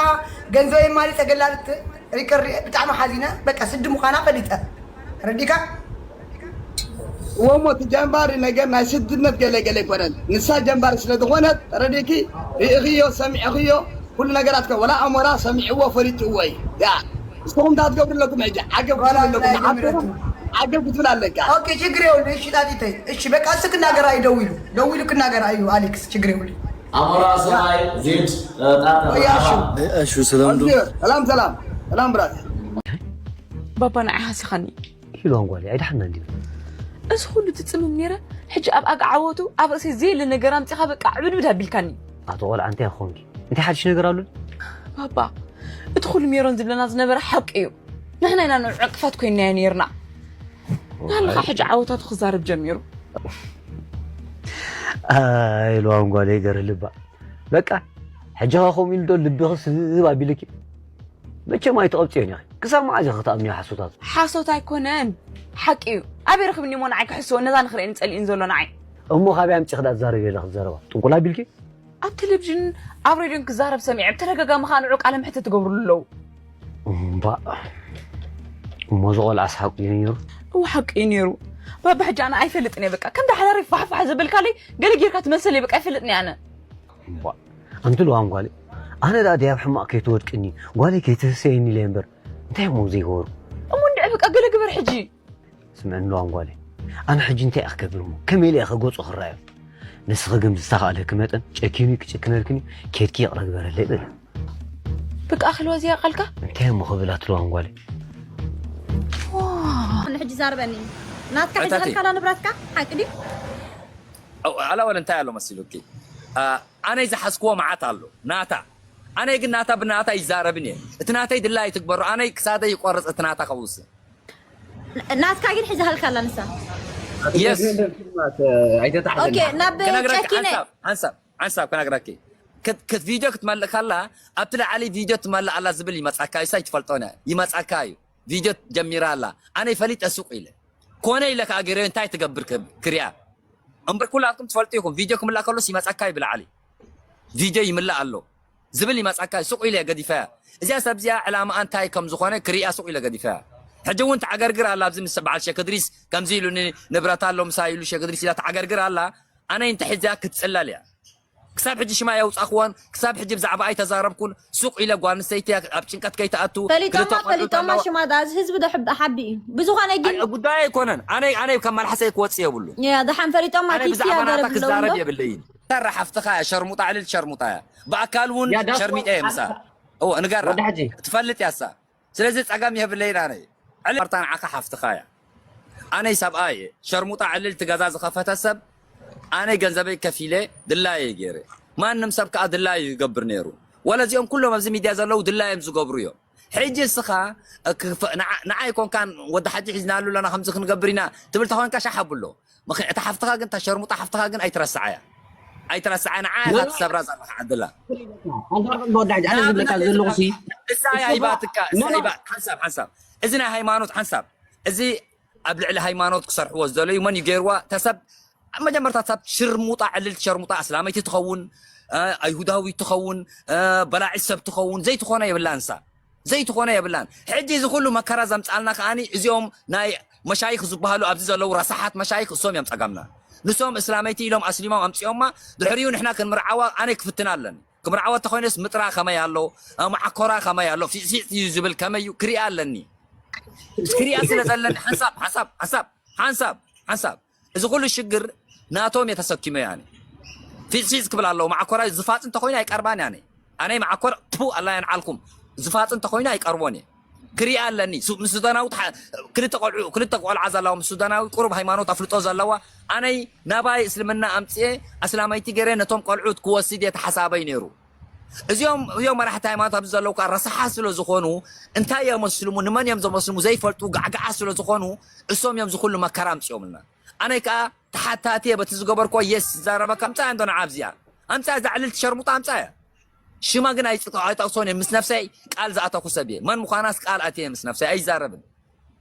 ገንዘበይ ማሊ ተገላልት ሪከርድ እየ ብጣዕሚ ሓዚነ በቃ ስዲ ምዃና ፈሊጠ ረዲካ ወሞ እቲ ጀምባሪ ነገር ናይ ስድነት ገለ ገለ ኣይኮነን ንሳ ጀምባሪ ስለ ዝኾነት ረዲኪ ርኢኽዮ ሰሚዕኽዮ ኩሉ ነገራት ከ ወላ ኣሞራ ሰሚዕዎ ፈሊጥዎ እዩ ያ እስኹም እንታይ ትገብሩ ኣለኩም ሕጂ ዓገብ ክትብል ኣለኩም ንዓኹም ዓገብ ክትብል ኣለካ ኦኬ ችግር የብሉ እሺ ጣጢተይ እሺ በቃ እሱ ክናገር እዩ ደዊሉ ደዊሉ ክናገር እዩ ኣሌክስ ችግር የብሉ ኣሞራ ሰማይ ዜድ ጣጣ ወይ ኣሹ ኣሹ ሰላም ዶ ሰላም ሰላም ሰላም ብራት ባባ ንዓይ ሃሲኻኒ ሂሉ ኣንጓሊ ኣይድሓና እንዲና እዚ ኩሉ ትፅምም ነይረ ሕጂ ኣብ ኣጋ ዓወቱ ኣብ ርእሰይ ዘየለ ነገር ኣምፂኻ በቃ ዕብድብድ ኣቢልካኒ ኣቶ ቆልዓ እንታይ ክኾንኪ እንታይ ሓድሽ ነገር ኣሎ ባባ እቲ ኩሉ ሜሮን ዝብለና ዝነበረ ሓቂ እዩ ንሕና ኢና ንዑ ዕንቅፋት ኮይናዮ ነይርና ናለኻ ሕጂ ዓወታቱ ክዛረብ ጀሚሩ ኢሉ ኣንጓሊ ገርህ ልባ በቃ ሕጂ ኸ ከምኡ ኢሉ ዶ ልብኺ ስብ ኣቢልኪ መቸም ኣይትቐብፅዮን ኢኺ ክሳብ መዓዝ ኢኺ ክትኣምንዮ ሓሶታት ሓሶት ኣይኮነን ሓቂ እዩ ኣበይ ረኽብኒ እሞ ንዓይ ክሕስዎ ነዛ ንኽርእየኒ ፀሊእን ዘሎ ንዓይ እሞ ካበይ ኣምፂኺ ደኣ ትዛረቢ ኣለኺ ዘረባ ጥንቁል ኣቢልኪ ኣብ ቴሌቭዥን ኣብ ሬድዮን ክዛረብ ሰሚዐ ብተደጋጋሚ ከዓ ንዑ ቃለ ምሕትት ትገብሩሉ ኣለዉ እምባእ እሞ እዚ ቆልዓ ኣስሓቁ እዩ ነይሩ እው ሓቂ እዩ ነይሩ ባባ ሕጂ ኣነ ኣይፈልጥን እየ በቃ ከም ዳሓዳሪ ፋሕፋሕ ዘበልካለይ ገለ ጌርካ ትመስል እየ በቃ ኣይፈልጥን እየ ኣነ እምባእ ኣንቲ ልዋም ጓለይ ኣነ ደኣ ድያብ ሕማቕ ከይትወድቅኒ ጓለይ ከይትህሰየኒ ኢለ እምበር እንታይ እሞ ዘይገበሩ እሞ እንድዒ በቃ ገለ ግበር ሕጂ ስምዕኒ ልዋም ጓለይ ኣነ ሕጂ እንታይ እየ ክገብር እሞ ከመይ ኢለ እየ ከገፁ ክረኣዮም ንስኺ ግን ብዝተኻእለኪ መጠን ጨኪኑ ክጭክነልክን እዩ ኬድኪ ይቕረ ግበረለይ በል በቃ ኣኽልዋ እዚኣ ቃልካ እንታይ እሞ ክብል ኣትልዋም ጓለይ ንሕጂ ዛርበኒ ናትካ ሕጂ ከልካላ ንብረትካ ሓቂ ድዩ ኣላ ወለ እንታይ ኣሎ መሲሉኪ ኣነይ ዝሓዝክዎ መዓት ኣሎ ናታ ኣነይ ግን ናታ ብናታ ይዛረብን እየ እቲ ናተይ ድላ ይትግበሮ ኣነይ ክሳደይ ይቆርፅ እቲ ናታ ከውስን ናትካ ግን ሒዛሃልካ ኣላ ንሳ የስ ኦኬ ናብ ጨኪነ ሓንሳብ ክነግረኪ ክት ቪድዮ ክትመልእ ካላ ኣብቲ ላዕሊ ቪድዮ ትመልእ ኣላ ዝብል ይመፃካ ይሳይ ትፈልጦነ ይመፃካ እዩ ቪድዮ ጀሚራ ኣላ ኣነ ይፈሊጠ ሱቅ ኢለ ኮነ ኢለ ከዓ ገይረ እንታይ ትገብር ክሪያ እምበር ኩላትኩም ትፈልጡ ኢኹም ቪድዮ ክምላእ ከሎስ ይመፃካ እዩ ብላዕሊ ቪድዮ ይምላእ ኣሎ ዝብል ይመፃካ ሱቕ ኢለ ገዲፈያ እዚኣ ሰብ እዚኣ ዕላማኣ እንታይ ከም ዝኾነ ክሪኣ ሱቕ ኢለ ገዲፈያ ሕጂ እውን ተዓገርግር ኣላ ኣብዚ ምስ በዓል ሸክ እድሪስ ከምዚ ኢሉኒ ንብረት ኣሎ ምሳይ ኢሉ ሸክ እድሪስ ኢላ ተዓገርግር ኣላ ኣነ እንተ ሒዝያ ክትፅለል እያ ክሳብ ሕጂ ሽማ የውፃእክዎን ክሳብ ሕጂ ብዛዕባ ኣይተዛረብኩን ሱቕ ኢለ ጓል ኣንስተይቲ ኣብ ጭንቀት ከይትኣቱ ፈሊጦማ ፈሊጦማ ሽማ ዳኣ እዚ ህዝቢ ዶ ሓቢ እዩ ብዝኾነ ግን ጉዳይ ኣይኮነን ኣነ ኣነ ከም መልሓሰይ ክወፅእ የብሉን ያ ደሓን ፈሊጦማ ኪቲ ብዛዕባ ናታ ክዛረብ የብለይን ተራ ሓፍትኻ እያ ሸርሙጣ ዕልል ሸርሙጣ እያ ብኣካል እውን ሸርሚጠ እየ ምሳ እዎ ንገራ ትፈልጥ ያሳ ስለዚ ፀገም የብለይን ኣነ ዕልል ንዓኻ ሓፍትኻ እያ ኣነይ ሰብኣይ እየ ሸርሙጣ ዕልል ትገዛ ዝኸፈተ ሰብ ኣነይ ገንዘበይ ከፊለ ድላየ ገይረ ማንም ሰብ ከዓ ድላዩ ይገብር ነይሩ ወለዚኦም ኩሎም ኣብዚ ሚድያ ዘለዉ ድላዮም ዝገብሩ እዮም ሕጂ እስኻ ንዓይ ኮንካን ወዲ ሓጂ ሒዝናሉ ኣለና ከምዚ ክንገብር ኢና ትብል ተኾንካ ሻሕ ኣብሎ። እታ ሓፍትኻ ግን እታ ሸርሙጣ ሓፍትኻ ግን ኣይትረስዓያ። ኣይትረስዓ ንዓ ኢኻ ትሰብራ ዘለኻ ዓድላ። ንሳ እያ ሂባትካ። ሓንሳብ ሓንሳብ እዚ ናይ ሃይማኖት ሓንሳብ እዚ ኣብ ልዕሊ ሃይማኖት ክሰርሕዎ ዝደለዩ መን እዩ ገይርዋ? ተሰብ ኣብ መጀመርታ ሰብ ሽርሙጣ ዕልልቲ ሸርሙጣ ኣስላመይቲ ትኸውን ኣይሁዳዊ ትኸውን በላዒ ሰብ ትኸውን ዘይትኾነ የብላን። ሳ ዘይትኾነ የብላን። ሕጂ እዚ ኩሉ መከራ ዘምፃልና ከዓኒ እዚኦም ናይ መሻይኽ ዝበሃሉ ኣብዚ ዘለዉ ረሳሓት መሻይኽ እሶም እዮም ፀገምና። ንሶም እስላመይቲ ኢሎም ኣስሊሞም ኣምፅኦማ ድሕሪኡ ንሕና ክንምርዓዋ ኣነ ክፍትና ኣለኒ። ክምርዓዋ ተኾይነስ ምጥራ ከመይ ኣሎ፣ መዓኮራ ከመይ ኣሎ፣ ፊፅፊፅ እዩ ዝብል ከመይ እዩ ክሪኣ ኣለኒ። ክሪኣ ስለ ዘለኒ ሓንሳብ ሓንሳብ ሓንሳብ ሓንሳብ ሓንሳብ እዚ ኩሉ ሽግር ናቶም እየ ተሰኪመ ያኔ ፊፅፊፅ ክብል ኣለዎ። መዓኮራ ዝፋፅ እንተኮይኑ ኣይቀርባን ያኔ ኣነይ መዓኮር ትፉ ኣላ የንዓልኩም ዝፋፅ እንተኮይኑ ኣይቀርቦን እየ ክሪኣ ኣለኒ። ምስ ሱዳናዊ ክልተ ቆልዑ ክልተ ቆልዓ ዘለዋ ምስ ሱዳናዊ ቁሩብ ሃይማኖት ኣፍልጦ ዘለዋ ኣነይ ናባይ እስልምና ኣምፅኤ ኣስላመይቲ ገይረ ነቶም ቆልዑት ክወስድ እየ ተሓሳበይ ነይሩ። እዚኦም እዮም መራሕቲ ሃይማኖት ኣብዚ ዘለዉ ከዓ ረሳሓ ስለ ዝኾኑ እንታይ እዮም መስልሙ ንመን እዮም ዘመስልሙ ዘይፈልጡ ጋዕጋዓ ስለ ዝኾኑ እሶም እዮም ዝኩሉ መከራ ኣምፅኦምልና። ኣነ ከዓ ተሓታቲ እየ በቲ ዝገበርኮ የስ ዝዛረበካ ኣምፃያ እንዶ ንዓ ኣብዚኣ ኣምፃያ እዛ ዕልልቲ ሸርሙጣ ኣምፃያ ሽማ ግን ኣይጠቅሶን እየ ምስ ነፍሰይ ቃል ዝኣተኩ ሰብ እየ መን ምኳናስ ቃል ኣትየ ምስ ነፍሰይ ኣይዛረብን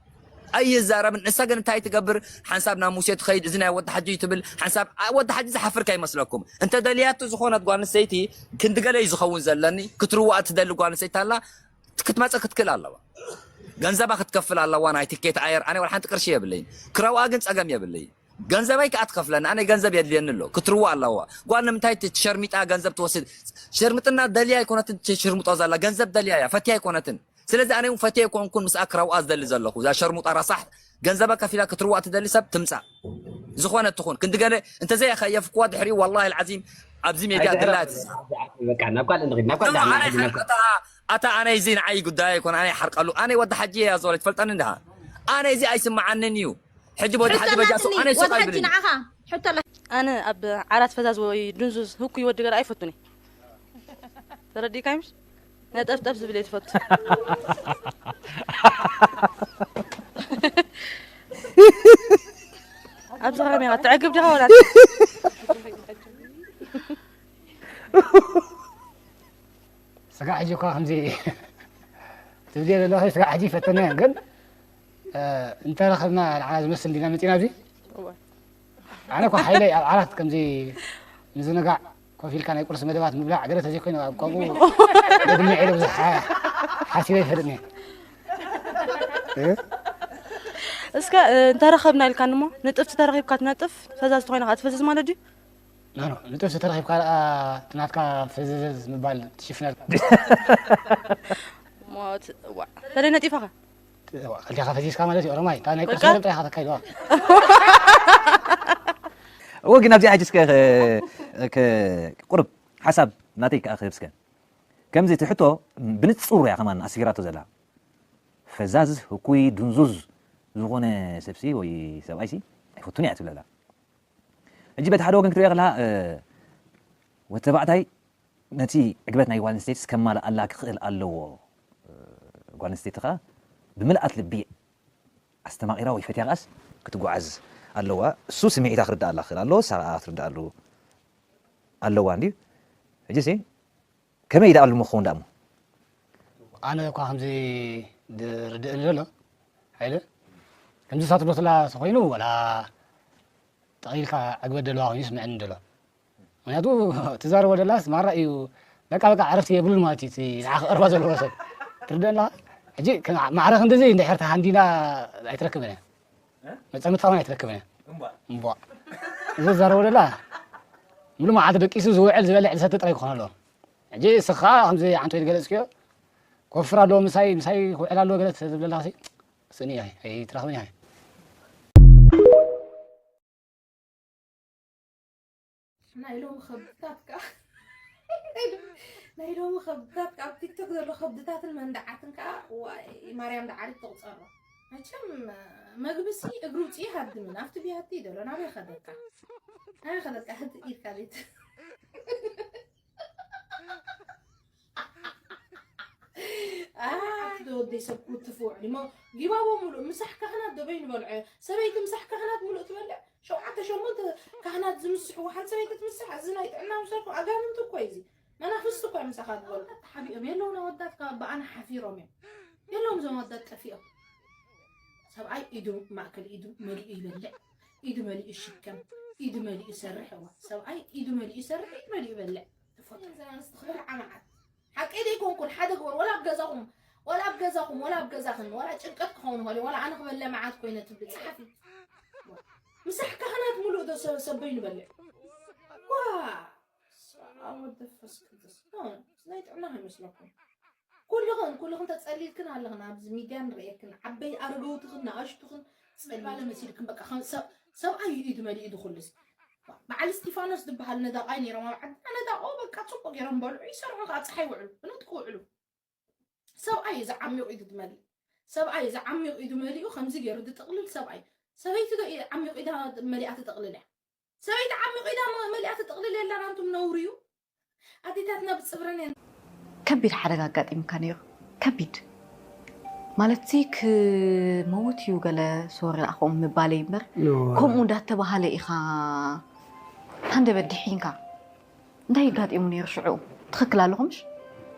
ኣይዛረብን ንሳ ግን እንታይ ትገብር ሓንሳብ ናብ ሙሴ ትኸይድ እዚ ናይ ወዲ ሓጂ እዩ ትብል ሓንሳብ ወዲ ሓጂ ዝሓፍር ከይመስለኩም እንተ ደልያቱ ዝኾነት ጓል ኣንስተይቲ ክንዲ ገለ እዩ ዝኸውን ዘለኒ ክትርዋእ ትደሊ ጓል ኣንስተይቲ ኣላ ክትመፀ ክትክል ኣለዋ ገንዘባ ክትከፍል ኣለዋ ናይ ትኬት ኣየር ኣነ ወላ ሓንቲ ቅርሺ የብለይን ክረውኣ ግን ፀገም የብለይን ገንዘበይ ከዓ ትኸፍለኒ ኣነ ገንዘብ የድልየኒ ኣሎ ክትርዋ ኣለዋ ጓል ንምንታይ ትሸርሚጣ ገንዘብ ትወስድ ሸርምጥና ደልያ ኣይኮነትን ትሽርምጦ ዘላ ገንዘብ ደልያ እያ ፈትያ ኣይኮነትን ስለዚ ኣነ እውን ፈትየ ኣይኮንኩን ምስኣ ክረውኣ ዝደሊ ዘለኹ እዛ ሸርሙጣ ረሳሕ ገንዘባ ከፊላ ክትርዋ ትደሊ ሰብ ትምፃእ ዝኾነ ትኹን ክንዲ ገለ እንተዘይ ኣኸየፍክዋ ድሕሪኡ ወላሂ ልዓዚም ኣብዚ ሜድያ ድላ በቃ ናብ ካልእ ንኺድ ናብ ካልእ ዳዕና ኣታ ኣነ እዚ ንዓይ ጉዳይ ኣይኮነ ኣነ ይሓርቀሉ ኣነ ወዲ ሓጂ እያ ዝበለ ትፈልጠኒ እንድሃ ኣነ እዚ ኣይስምዓንን እዩ ሕጂ ወዲ ሓጂ በጃሱ ኣነ ሸቃ ይብል ኣነ ኣብ ዓራት ፈዛዝ ወይ ድንዙዝ ህኩይ ወዲ ገለ ኣይፈቱን ተረዲእካ ይምሽ ነጠፍጠፍ ዝብል እየ ዝፈቱ ኣብዚ ካሜራ ትዕግብ ዲኻ ወላ ስጋዕ ሕጂ እኳ ከምዚ ትብልዮ ዘለኺ ስጋዕ ሕጂ ይፈተና እየን ግን እንተረኸብና ንዓና ዝመስል እንዲና መፂና እዚ ኣነ እኳ ሓይለይ ኣብ ዓራት ከምዚ ምዝንጋዕ ኮፍ ኢልካ ናይ ቁርሲ መደባት ምብላዕ ገለ ተዘይኮይኑ ኣብ ከምኡ ገድመ ኢለ ብዙሕ ሓሲበ ይፈልጥ እየ እስከ እንተረኸብና ኢልካኒ እሞ ንጥፍቲ ተረኺብካ ትነጥፍ ፈዛዝ ተኾይና ከዓ ትፈዝዝ ማለት ድዩ ኖ ኖ ንጥፍቲ ተረኺብካ ደኣ እቲ ናትካ ፈዘዘዝ ምባል ትሽፍነልካ ሞት እዋ ተለይ ነጢፋኻ ክልቴኻ ፈዚዝካ ማለት እዩ ኦሮማይ እታ ናይ ቁርሲ መደብ ጥራይ ኢኻ ተካይድዋ እወ ግን ኣብዚኣ ሕጂ እስከ ቁርብ ሓሳብ ናተይ ከዓ ክህብ እስከ ከምዚ እቲ ሕቶ ብንፅሩ እያ ከማን ኣስፊራቶ ዘላ ፈዛዝ ህኩይ ድንዙዝ ዝኾነ ሰብሲ ወይ ሰብኣይሲ ኣይፈቱን እያ ትብለላ ሕጂ በቲ ሓደ ወገን ክትሪኦ ከለካ ወተባዕታይ ነቲ ዕግበት ናይ ጓል ኣንስተይትስ ከማልኣላ ክኽእል ኣለዎ። ጓል ኣንስተይቲ ከኣ ብምልኣት ልቢ ኣስተማቒራ ወይ ፈትያ ከኣስ ክትጓዓዝ ኣለዋ። እሱ ስምዒታ ክርድኣላ ክኽእል ኣለዎ፣ እሳ ከኣ ክትርድኣሉ ኣለዋ እንድዩ። ሕጂሲ ከመይ ደኣ ኣሉ ክኸውን ደኣ እሞ? ኣነ እኳ ከምዚ ዝርድእኒ ዘሎ ሓይለ ከምዚ እሳ ትብሎ ተላ ተኾይኑ ዋላ ጠቒልካ ዕግበት ደለዋ ኮይኑ ይስምዐኒ ደሎ ምክንያቱ ትዛረቦ ደላስ ማራ እዩ በቃ በቃ ዕረፍቲ የብሉን ማለት እዩ እቲ ንዓ ክቐርባ ዘለዎ ሰብ ትርድእ ኣለኻ ሕጂ ማዕረ ክንድዚ እንድሕር ተሃንዲና ኣይትረክብን እያ መፀምድካ እውን ኣይትረክብን እያ እምቧ እዚ ዝዛረቦ ደላ ሙሉ መዓልቲ ደቂሱ ዝውዕል ዝበልዕ ዝሰቲ ጥራይ ክኾን ኣለዎ ሕጂ እስኻ ከምዚ ዓንቶ ዝገለፅክዮ ክወፍር ኣለዎ ምሳይ ምሳይ ክውዕል ኣለዎ ገለ ዝብለላ ስእኒ እያ ኣይትረኽብን እያ ናይ ሎሚ ከብድታት ከዓ ናይ ሎሚ ከብድታት ከዓ ኣብ ቲክቶክ ዘሎ ከብድታትን መንድዓትን ከዓ ዋይ ማርያም ደዓሪት ትቁፀሮ መቸም መግብሲ እግሪ ውፅኢ ሃድምን ኣብቲ ብያቲ ደሎ ናበይ ከደካ ናበይ ከደካ ህድ ኢልካ ቤት ወደይ ሰብ ክትፉ ውዕል እሞ ጊባቦ ሙሉእ ምሳሕ ካህናት ደበይ ንበልዖ። ሰበይቲ ምሳሕ ካህናት ሙሉእ ትበልዕ። ሸውዓተ ሸሞንተ ካህናት ዝምስሕዎ ሓንቲ ሰበይቲ ትምስሕ። እዚ ናይ ጥዕና ምሰልኩ ኣጋንንቲ እኮ እዩ እዚ። መናፍስቲ እኮ እዮም ምሳኻ ዝበልዑ። ተሓቢኦም የለውን ኣወዳት ካብ ብኣና ሓፊሮም እዮም። የለውም እዞም ኣወዳት ጠፊኦም። ሰብኣይ ኢዱ ማእከል ኢዱ መሊኡ ይበልዕ፣ ኢዱ መሊኡ ይሽከም፣ ኢዱ መሊኡ ይሰርሕ። እዋ ሰብኣይ ኢዱ መሊኡ ይሰርሕ፣ ኢዱ መሊኡ ይበልዕ። ትፈቱ ዘናንስ ትኽብል ዓመዓት ሓቀይ ደይኮንኩን ሓደ ግበር ወላ ኣብ ገዛኹም ወላ ኣብ ገዛኹም ወላ ኣብ ገዛኽን ወላ ጭንቀት ክኸውን ይኽእል እዩ። ወላ ኣነ ክበለ መዓት ኮይነ ትብሊ ጸሓፊ ምሳሕ ካህናት ሙሉእ ዶ ሰብ ሰበይ ንበልዕ ዋ ሰብኣብ ወደፈስ ቅዱስ ናይ ጥዕና ይመስለኩም። ኩልኽን ኩልኽን ተጸሊልክን ኣለኽን ኣብዚ ሚድያ ንርእየክን ዓበይ ኣረገውትኽን ንኣሽቱኽን ጸልባለ መሲልክን በቃ ከም ሰብ ሰብኣይ እዩ ኢዱ መሊኡ ድኹልስ በዓል እስጢፋኖስ ዝበሃል ነዳቓይ ነይሮም ኣብ ዓድና ነዳቆ በቃ ጽቡቅ ገይሮም በልዑ ይሰርሑ ከዓ ፀሓይ ውዕሉ ብነጥቁ ውዕሉ ሰብኣይ እዩ ዝዓሚቑ ኢዱ ድመሊእ ሰብኣይ እዩ ዝዓሚቑ ኢዱ መሊኡ ከምዚ ገይሩ ድጥቕልል ሰብኣይ ሰበይቲ ዶ ዓሚቑ ኢዳ መሊኣ ትጥቕልል እያ ሰበይቲ ዓሚቑ ኢዳ መሊኣ ትጥቕልል የላን ኣንቱም ነውሪ እዩ ኣዴታትና ብፅብረን እየን ከቢድ ሓደጋ ኣጋጢምካ ነይሩ ከቢድ ማለትሲ ክመውት እዩ ገለ ሶሪ ኣኹም ምባለይ እምበር ከምኡ እንዳተባሃለ ኢኻ ሃንደበት ድሒንካ እንታይ ይጋጢሙ ነይሩ ሽዑ ትኽክል ኣለኹምሽ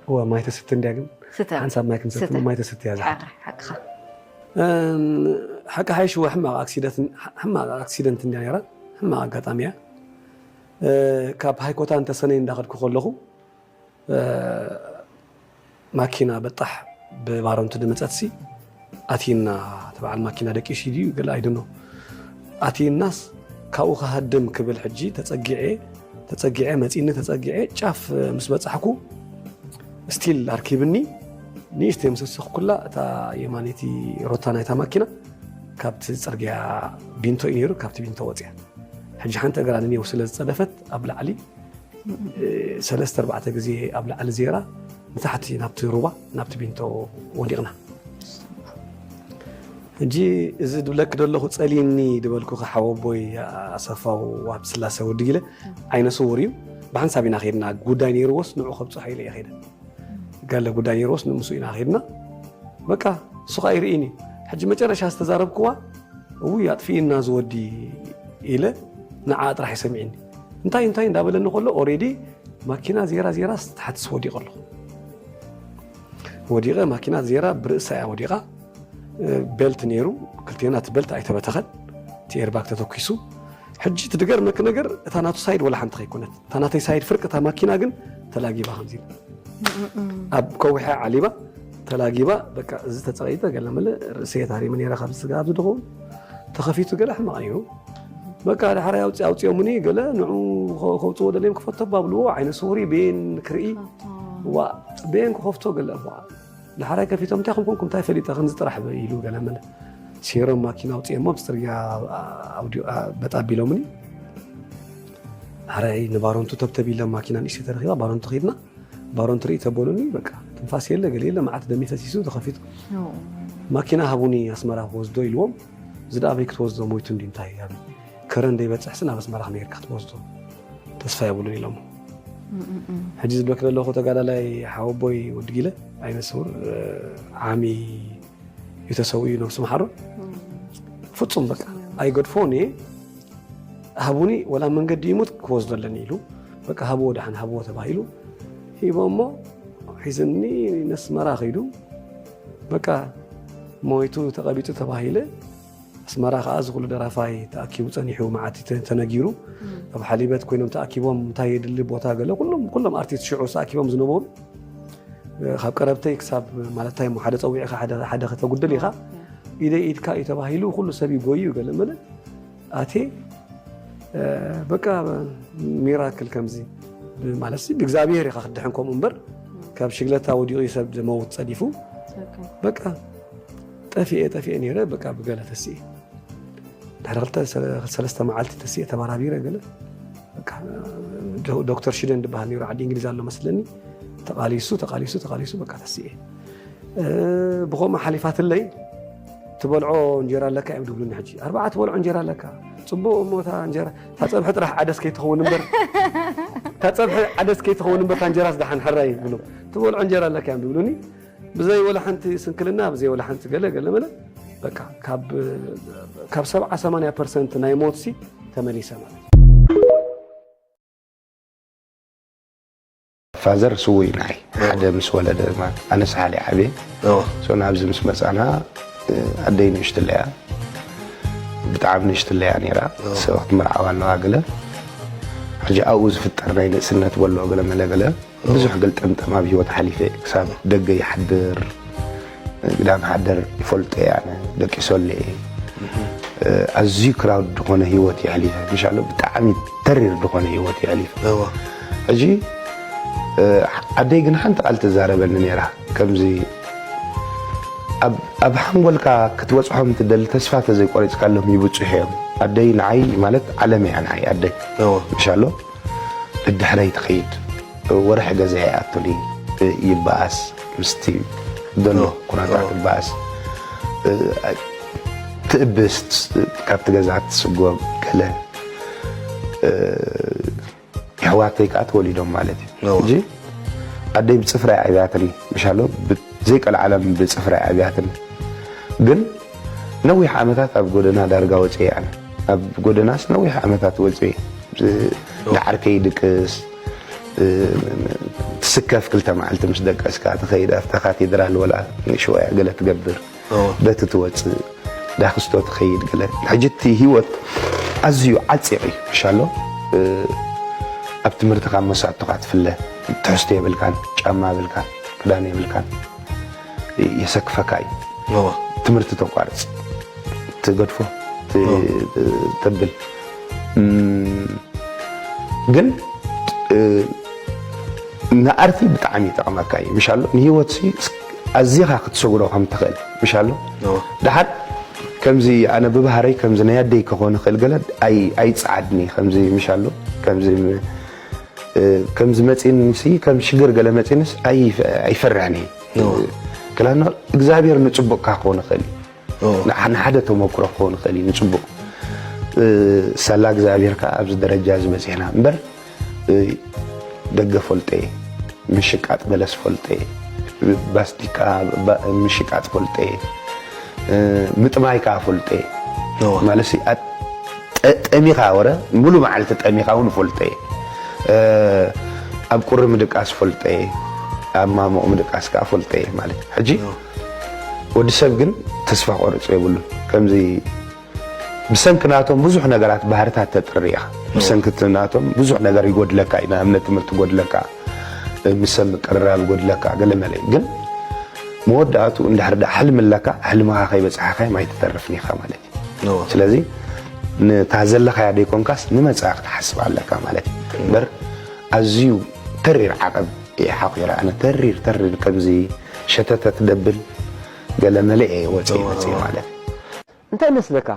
እዋ ማይ ተስቲ እንድያ ግን ስተ ሓንሳብ ማይ ክንሰቲ ስተ። ማይ ተስቲ እያ ዝሓ ሓቂ ሓቅኻ ሓቂ ሓይሽዋ ሕማቕ ኣክሲደንት ሕማቕ ኣክሲደንት እንድያ ነይራ ሕማቕ ኣጋጣሚ እያ ካብ ሃይኮታ እንተሰነይ እንዳኸድኩ ከለኹ ማኪና በጣሕ ብባረንቱ ድመፀትሲ ኣቲና ተበዓል ማኪና ደቂሱ ድዩ ገለ ኣይድኖ ኣቲናስ ካብኡ ክሃድም ክብል ሕጂ ተፀጊዐ ተፀጊዐ መፂኒ ተፀጊዐ ጫፍ ምስ በፃሕኩ ስቲል ኣርኪብኒ ንእሽተይ ምስ ወሰኽኩላ እታ የማነይቲ ሮታ ናይታ ማኪና ካብቲ ፅርግያ ቢንቶ እዩ ነይሩ ካብቲ ቢንቶ ወፅያ ሕጂ ሓንቲ እግራ ንኔው ስለ ዝፀደፈት ኣብ ላዕሊ ሰለስተ ኣርባዕተ ግዜ ኣብ ላዕሊ ዜራ ንታሕቲ ናብቲ ሩባ ናብቲ ቢንቶ ወዲቕና ሕጂ እዚ ድብለክ ደለኹ ፀሊኒ ድበልኩ ሓወቦይ ኣሰፋው ኣብ ስላሰ ወዲ ጊለ ዓይነ ስውር እዩ ብሓንሳብ ኢና ከድና ጉዳይ ነይርዎስ ንዑ ከብፅሖ ኢለ እየ ከደ ገለ ጉዳይ ነይርዎስ ንምሱ ኢና ከድና በቃ እሱ ከዓ ይርእን እዩ ሕጂ መጨረሻ ዝተዛረብክዋ እውይ ኣጥፊእና ዝወዲ ኢለ ንዓ ጥራሕ ይሰሚዕኒ እንታይ እንታይ እንዳበለኒ ከሎ ኦሬዲ ማኪና ዜራ ዜራ ታሕትስ ወዲቀ ኣለኹ ወዲቐ ማኪና ዜራ ብርእሳ እያ ወዲቓ ቤልት ነይሩ ክልቴና እቲ ቤልት ኣይተበተኸን እቲ ኤርባግ ተተኪሱ ሕጂ እቲ ድገርመኪ ነገር እታ ናቱ ሳይድ ወላ ሓንቲ ከይኮነት እታ ናተይ ሳይድ ፍርቂ እታ ማኪና ግን ተላጊባ ከምዚ ኣብ ከውሒ ዓሊባ ተላጊባ በቃ እዚ ተፀቂጠ ገለ መለ ርእሰየ ታሪመ ነይረ ካብ ስጋ ኣብዚ ድኸውን ተኸፊቱ ገለ ሕማቕ ነይሩ በቃ ድሓራይ ኣውፂ ኣውፂኦምኒ ገለ ንዑ ከውፅዎ ደለዮም ክፈቶ ባብልዎ ዓይነ ስውሪ ቤን ክርኢ ዋ ቤን ክኸፍቶ ገለ እሞ ድሓራይ ከፊቶም እንታይ ከምኮንኩም እንታይ ፈሊጠ ከምዚ ጥራሕ ኢሉ ገለ መለ ሴሮም ማኪና ኣውፂኦሞ ብፅርግያ ኣውዲዮ በጣ ኣቢሎምኒ ድሓራይ ንባሮንቱ ተብተብ ኢሎም ማኪና ንእሽተይ ተረኪባ ባሮንቱ ከይድና ባሮን ትርኢ ተበሉኒ በቃ ትንፋስ የለ ገለ የለ መዓት ደሚ ፈሲሱ ተኸፊቱ ማኪና ሃቡኒ ኣስመራ ክወስዶ ኢልዎም እዚ ደኣ ኣበይ ክትወስዶ ሞይቱ እንዲ እንታይ ኣብ ከረን ደይበፅሕሲ ናብ ኣስመራ ከመይ ጌርካ ክትወስዶ ተስፋ የብሉን ኢሎም ሕጂ ዝብለክ ዘለኹ ተጋዳላይ ሓወቦይ ወዲ ጊለ ኣይነ ስውር ዓሚ እዩ ተሰዊኡ ነብሱ መሓሩ ፍፁም በቃ ኣይገድፎን እየ ሃቡኒ ወላ መንገዲ ይሙት ክወስዶ ኣለኒ ኢሉ በቃ ሃብዎ ደሓን ሃብዎ ተባሂሉ ሂቦሞ ሒዝኒ ነስመራ ከይዱ በቃ ሞይቱ ተቐቢጡ ተባሂለ ኣስመራ ከዓ እዚ ኩሉ ደራፋይ ተኣኪቡ ፀኒሑ መዓት ተነጊሩ ኣብ ሓሊበት ኮይኖም ተኣኪቦም እንታይ የድሊ ቦታ ገለ ኩሎም ኩሎም ኣርቲስት ሽዑ ተኣኪቦም ዝነበሩ ካብ ቀረብተይ ክሳብ ማለታይ እሞ ሓደ ፀዊዕካ ሓደ ከተጉድል ኢኻ ኢደይ ኢድካ እዩ ተባሂሉ ኩሉ ሰብ ይጎዩ ገለ መለ ኣቴ በቃ ሚራክል ከምዚ ማለት ሲ ብእግዚኣብሔር ኢኻ ክድሕን ከምኡ እምበር ካብ ሽግለታ ወዲቑ እዩ ሰብ ዝመውት ፀዲፉ በቃ ጠፊኤ ጠፊኤ ነይረ በቃ ብገለ ተስኤ ድሕሪ ክልተ ሰለስተ መዓልቲ ተስኤ ተበራቢረ ገለ ዶክተር ሽደን ድበሃል ነይሩ ዓዲ እንግሊዝ ኣሎ መስለኒ ተቃሊሱ ተቃሊሱ ተቃሊሱ በቃ ተስኤ ብኸምኡ ሓሊፋትለይ ትበልዖ እንጀራ ኣለካ እዮም ድብሉኒ ሕጂ ኣርባዓ ትበልዖ እንጀራ ኣለካ ፅቡቅ እሞ እታ እንጀራ እታ ፀብሒ ጥራሕ ዓደስ ከይትኸውን እምበር እታ ፀብሒ ዓደስ ከይትኸውን እምበር እታ እንጀራ ስደሓን ሕራይ ይብሉ ትበልዖ እንጀራ ኣለካ እዮም ድብሉኒ ብዘይ ወላ ሓንቲ ስንክልና፣ ብዘይ ወላ ሓንቲ ገለ ገለ መለ፣ በቃ ካብ፣ ካብ ሰብዓ ሰማንያ ፐርሰንት ናይ ሞትሲ ተመሊሰ ማለት እዩ። ፋዘር ስዉይ ንዓይ፣ ሓደ ምስ ወለደ፣ ማ-፣ ኣነ ሳሕል እየ ዓብየ። ሶ ናብዚ ምስ መጻና፣ እ፣ ኣደይ ንእሽትለያ፣ ብጣዕሚ ንእሽትለያ ነይራ። ሶ ክትምርዓዋ ኣለዋ ገለ። ሕጂ ኣብኡ ዝፍጠር ናይ ንእስነት በሎ ገለ መለ ገለ፣ ብዙሕ ገልጠምጠም ኣብ ህይወት ሓሊፈ፣ ክሳብ ደገ ይሓድር፣ ግዳም ሓደር ይፈልጦ እየ ኣነ፣ ደቂሰሉ እየ። እ፣ ኣዝዩ ክራውድ ዝኾነ ህይወት የሕሊፈ፣ ምሻሎ ብጣዕሚ ተሪር ዝኾነ ህይወት የሕሊፈ። ሕጂ፣ እ፣ ኣደይ ግን ሓንቲ ቃል ትዛረበኒ ነይራ፣ ከምዚ ኣብ፣ ኣብ ሓንጎልካ ክትበጽሖም ትደሊ ተስፋ ተዘይቆሪጽካሎም ይብጽሑ እዮም። ኣደይ ንዓይ ማለት ዓለም እያ ንዓይ ኣደይ። ምሻሎ ደድሕረይ ትኸይድ፣ ወርሒ ገዛ ይኣቱኒ፣ ይበኣስ፣ ምስቲ ዘሎ ኩነታት ይበኣስ፣ ትእብስ፣ ካብቲ ገዛ ትስጎም ገለ፣ የሕዋተይ ከኣ ተወሊዶም ማለት እዩ። ሕጂ ኣደይ ብጽፍራ እያ ኣብያትኒ፣ ምሻሎ ዘይቀልዓለም ብጽፍራ እያ ኣብያትኒ። ግን ነዊሕ ዓመታት ኣብ ጎደና ዳርጋ ወጽየ ኣነ። ኣብ ጎደናስ ነዊሕ ዓመታት ወጽየ። እ፣ ንዓርከይ ይድቅስ፣ እ፣ ትስከፍ ክልተ መዓልቲ ምስ ደቀስካ፣ ትኸይድ ኣብታ ካቴድራል ወላ ንእሽወያ ገለ ትገብር። በቲ ትወጽእ፣ ዳክስቶ ትኸይድ ገለ። ሕጂ እቲ ህይወት ኣዝዩ ዓጺቕ እዩ፣ ምሻሎ። እ፣ ኣብ ትምህርትኻ መሳጥቶኻ ትፍለ፣ ትሕዝቶ የብልካን፣ ጫማ የብልካን፣ ክዳን የብልካን። የሰክፈካ እዩ። እወ። ትምህርቲ ተቋርጽ፣ ትገድፎ፣ ት-፣ እወ። ተብል። እም፣ ግን፣ እ፣ ንኣርቲ ብጣዕሚ ይጠቕመካ እዩ። ምሻሎ፣ ንህይወትሲ ኣዚኻ ክትሰግሮ ከም ትኽእል። ምሻሎ፣ እወ። ደሓር ከምዚ ኣነ ብባህረይ ከምዚ ናይ ኣደይ ክኾን ይኽእል ገለ ኣይ-፣ ኣይጸዓድኒ። ከምዚ ምሻሎ፣ ከምዚ ም-፣ እ፣ ከምዚ መጺንሲ፣ ከም ሽግር ገለ መጺንስ ኣይ-፣ ኣይፈርሕን እየ። እወ። ክላኖ እግዚኣብሔር ንጽቡቕካ ክኾን ይኽእል እዩ። እወ። ንሓ-፣ ንሓደ ተመክሮ ክኸውን ይኽእል እዩ ንጽቡቕ። እ፣ ሳላ እግዚኣብሔር ከኣ ኣብዚ ደረጃ እዚ በጺሕና እምበር፣ እ፣ ደገ ፈልጠ እየ፣ ምሽቃጥ በለስ ፈልጠ እየ፣ ባስቲካ ባ-፣ ምሽቃጥ ፈልጠ እየ፣ እ፣ ምጥማይ ከኣ ፈልጠ እየ። እወ። ማለትሲ፣ ኣ-፣ ጠ-፣ ጠሚኻ ወረ፣ ሙሉ መዓልቲ ጠሚኻ እውን ፈልጠ እየ። እ፣ ኣብ ቁሪ ምድቃስ ፈልጠ እየ፣ ኣብ ማሙቕ ምድቃስ ከኣ ፈልጠ እየ ማለት እዩ። ሕጂ እወ። ወዲ ሰብ ግን ተስፋ ቆርጽ የብሉን። ከምዚ ብሰንኪ ናቶም ብዙሕ ነገራት ባህርታት ተጥሪ ኢኻ። እወ። ብሰንኪ እቲ ናቶም ብዙሕ ነገር ይጎድለካ እዩ። ንኣብነት ትምህርቲ ይጎድለካ፣ ምስ ሰብ ምቅርራብ ይጎድለካ፣ ገለ መለ እዩ። ግን መወዳእቱ እንድሕር ደኣ ሕልሚ ኣለካ፣ ሕልምኻ ከይበጻሕካዮም ኣይትተርፍን ኢኻ ማለት እዩ። እወ። ስለዚ ነታ ዘለኻያ ደይኮንካስ ንመጻኢ ክትሓስብ ኣለካ ማለት እዩ። እምበር ኣዝዩ ተሪር ዓቐብ እየ ሓቒረ። ኣነ ተሪር፣ ተሪር ከምዚ ሸተተት ደብል ገለ መለ እየ ወጺኤ እወ፣ መጺኤ እወ። ማለት እዩ። እንታይ መስለካ?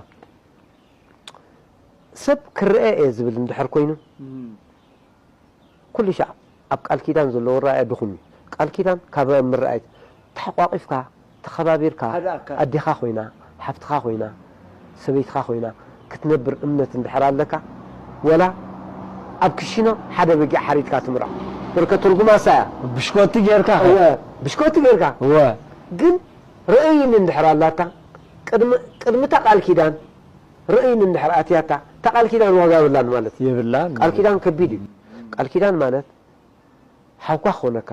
ሰብ ክረአ እየ ዝብል እንድሕር ኮይኑ፣ እም። ኩሉ ሻዕ ኣብ ቃል ኪዳን ዘለዎ ኣረኣእያ ድኹም እዩ። ቃል ኪዳን ካብ ምርኣይ ተሓቋቒፍካ፣ ተኸባቢርካ፣ ሓደ ኣካል። ኣዴኻ ኮይና፣ ሓፍትኻ ኮይና፣ ሰበይትኻ ኮይና ክትነብር እምነት እንድሕር ኣለካ፣ ወላ ኣብ ክሽኖ ሓደ በጊዕ ሓሪድካ ትምርዖ። በርከ ትርጉማ እሳ እያ። ብሽኮቲ ጌርካ። እወ፣ ብሽኮቲ ጌርካ። እወ። ግን ርእይን እንድሕር ኣላታ፣ ቅድሚ፣ ቅድሚ እታ ቃል ኪዳን ርእይን እንድሕር ኣትያታ፣ እታ ቃል ኪዳን ዋጋ የብላን ማለት እዩ። የብላን። ቃል ኪዳን ከቢድ እዩ። ቃል ኪዳን ማለት ሓውካ ክኾነካ፣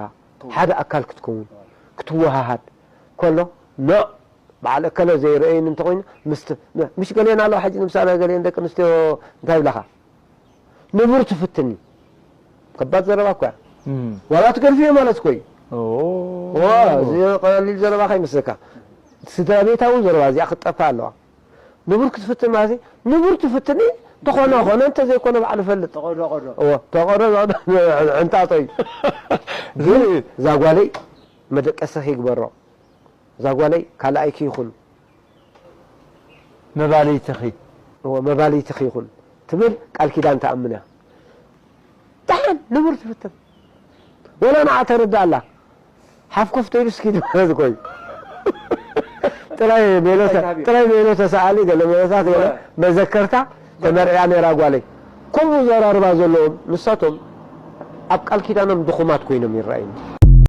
ሓደ ኣካል ክትከውን፣ ክትወሃሃድ ከሎ፣ ኖ፣ በዓል እከለ ዘይረእይን እንተኾይኑ፣ ምስቲ፣ ምሽ ገሌን ኣለዋ ሕጂ፣ ንምሳሌ፣ ገሌን ደቂ ኣንስትዮ እንታይ ይብላኻ? ንቡር ትፍትኒ። ከባድ ዘረባ እኮ እያ። እም። ዋላ ትገድፍዮ ማለት እኮ እዩ። ኦ። ዋ፣ እዚ ቀሊል ዘረባ ከይመስለካ። ስድራ ቤታዊ ዘረባ እዚኣ ክትጠፍእ ኣለዋ። ንቡር ክትፍትን ማለት እዩ። ንቡር ትፍትኒ፣ ተኾነ ኾነ፣ እንተዘይኮነ ባዕሉ ይፈልጥ። ተቐዶ፣ ቀዶ። እወ፣ ተቐዶ፣ ቀዶ፣ ዕንጣጦ እዩ። ግን እዛ ጓለይ መደቀስኺ ይግበሮ። እዛ ጓለይ ካልኣይኪ ይኹን። መባልይትኺ። እወ፣ መባልይትኺ ይኹን ትብል ቃል ኪዳን ትኣምን እያ። ደሓን ንቡር ትፍትን። ወላ ንዓ ተረድእ ኣላ። ሓፍ ኮፍ ተይሉ እስኪ ማለት እኮ እዩ። ጥራይ ሜሎ ተ-፣ ጥራይ ሜሎ ተሰኣሊ፣ ገለ ሜሎታት፣ ገለ እወ። መዘከርታ ተመርዕያ ነይራ ጓለይ። ከምኡ ዘራርባ ዘለዎም ንሳቶም ኣብ ቃል ኪዳኖም ድኹማት ኮይኖም ይረኣዩኒ።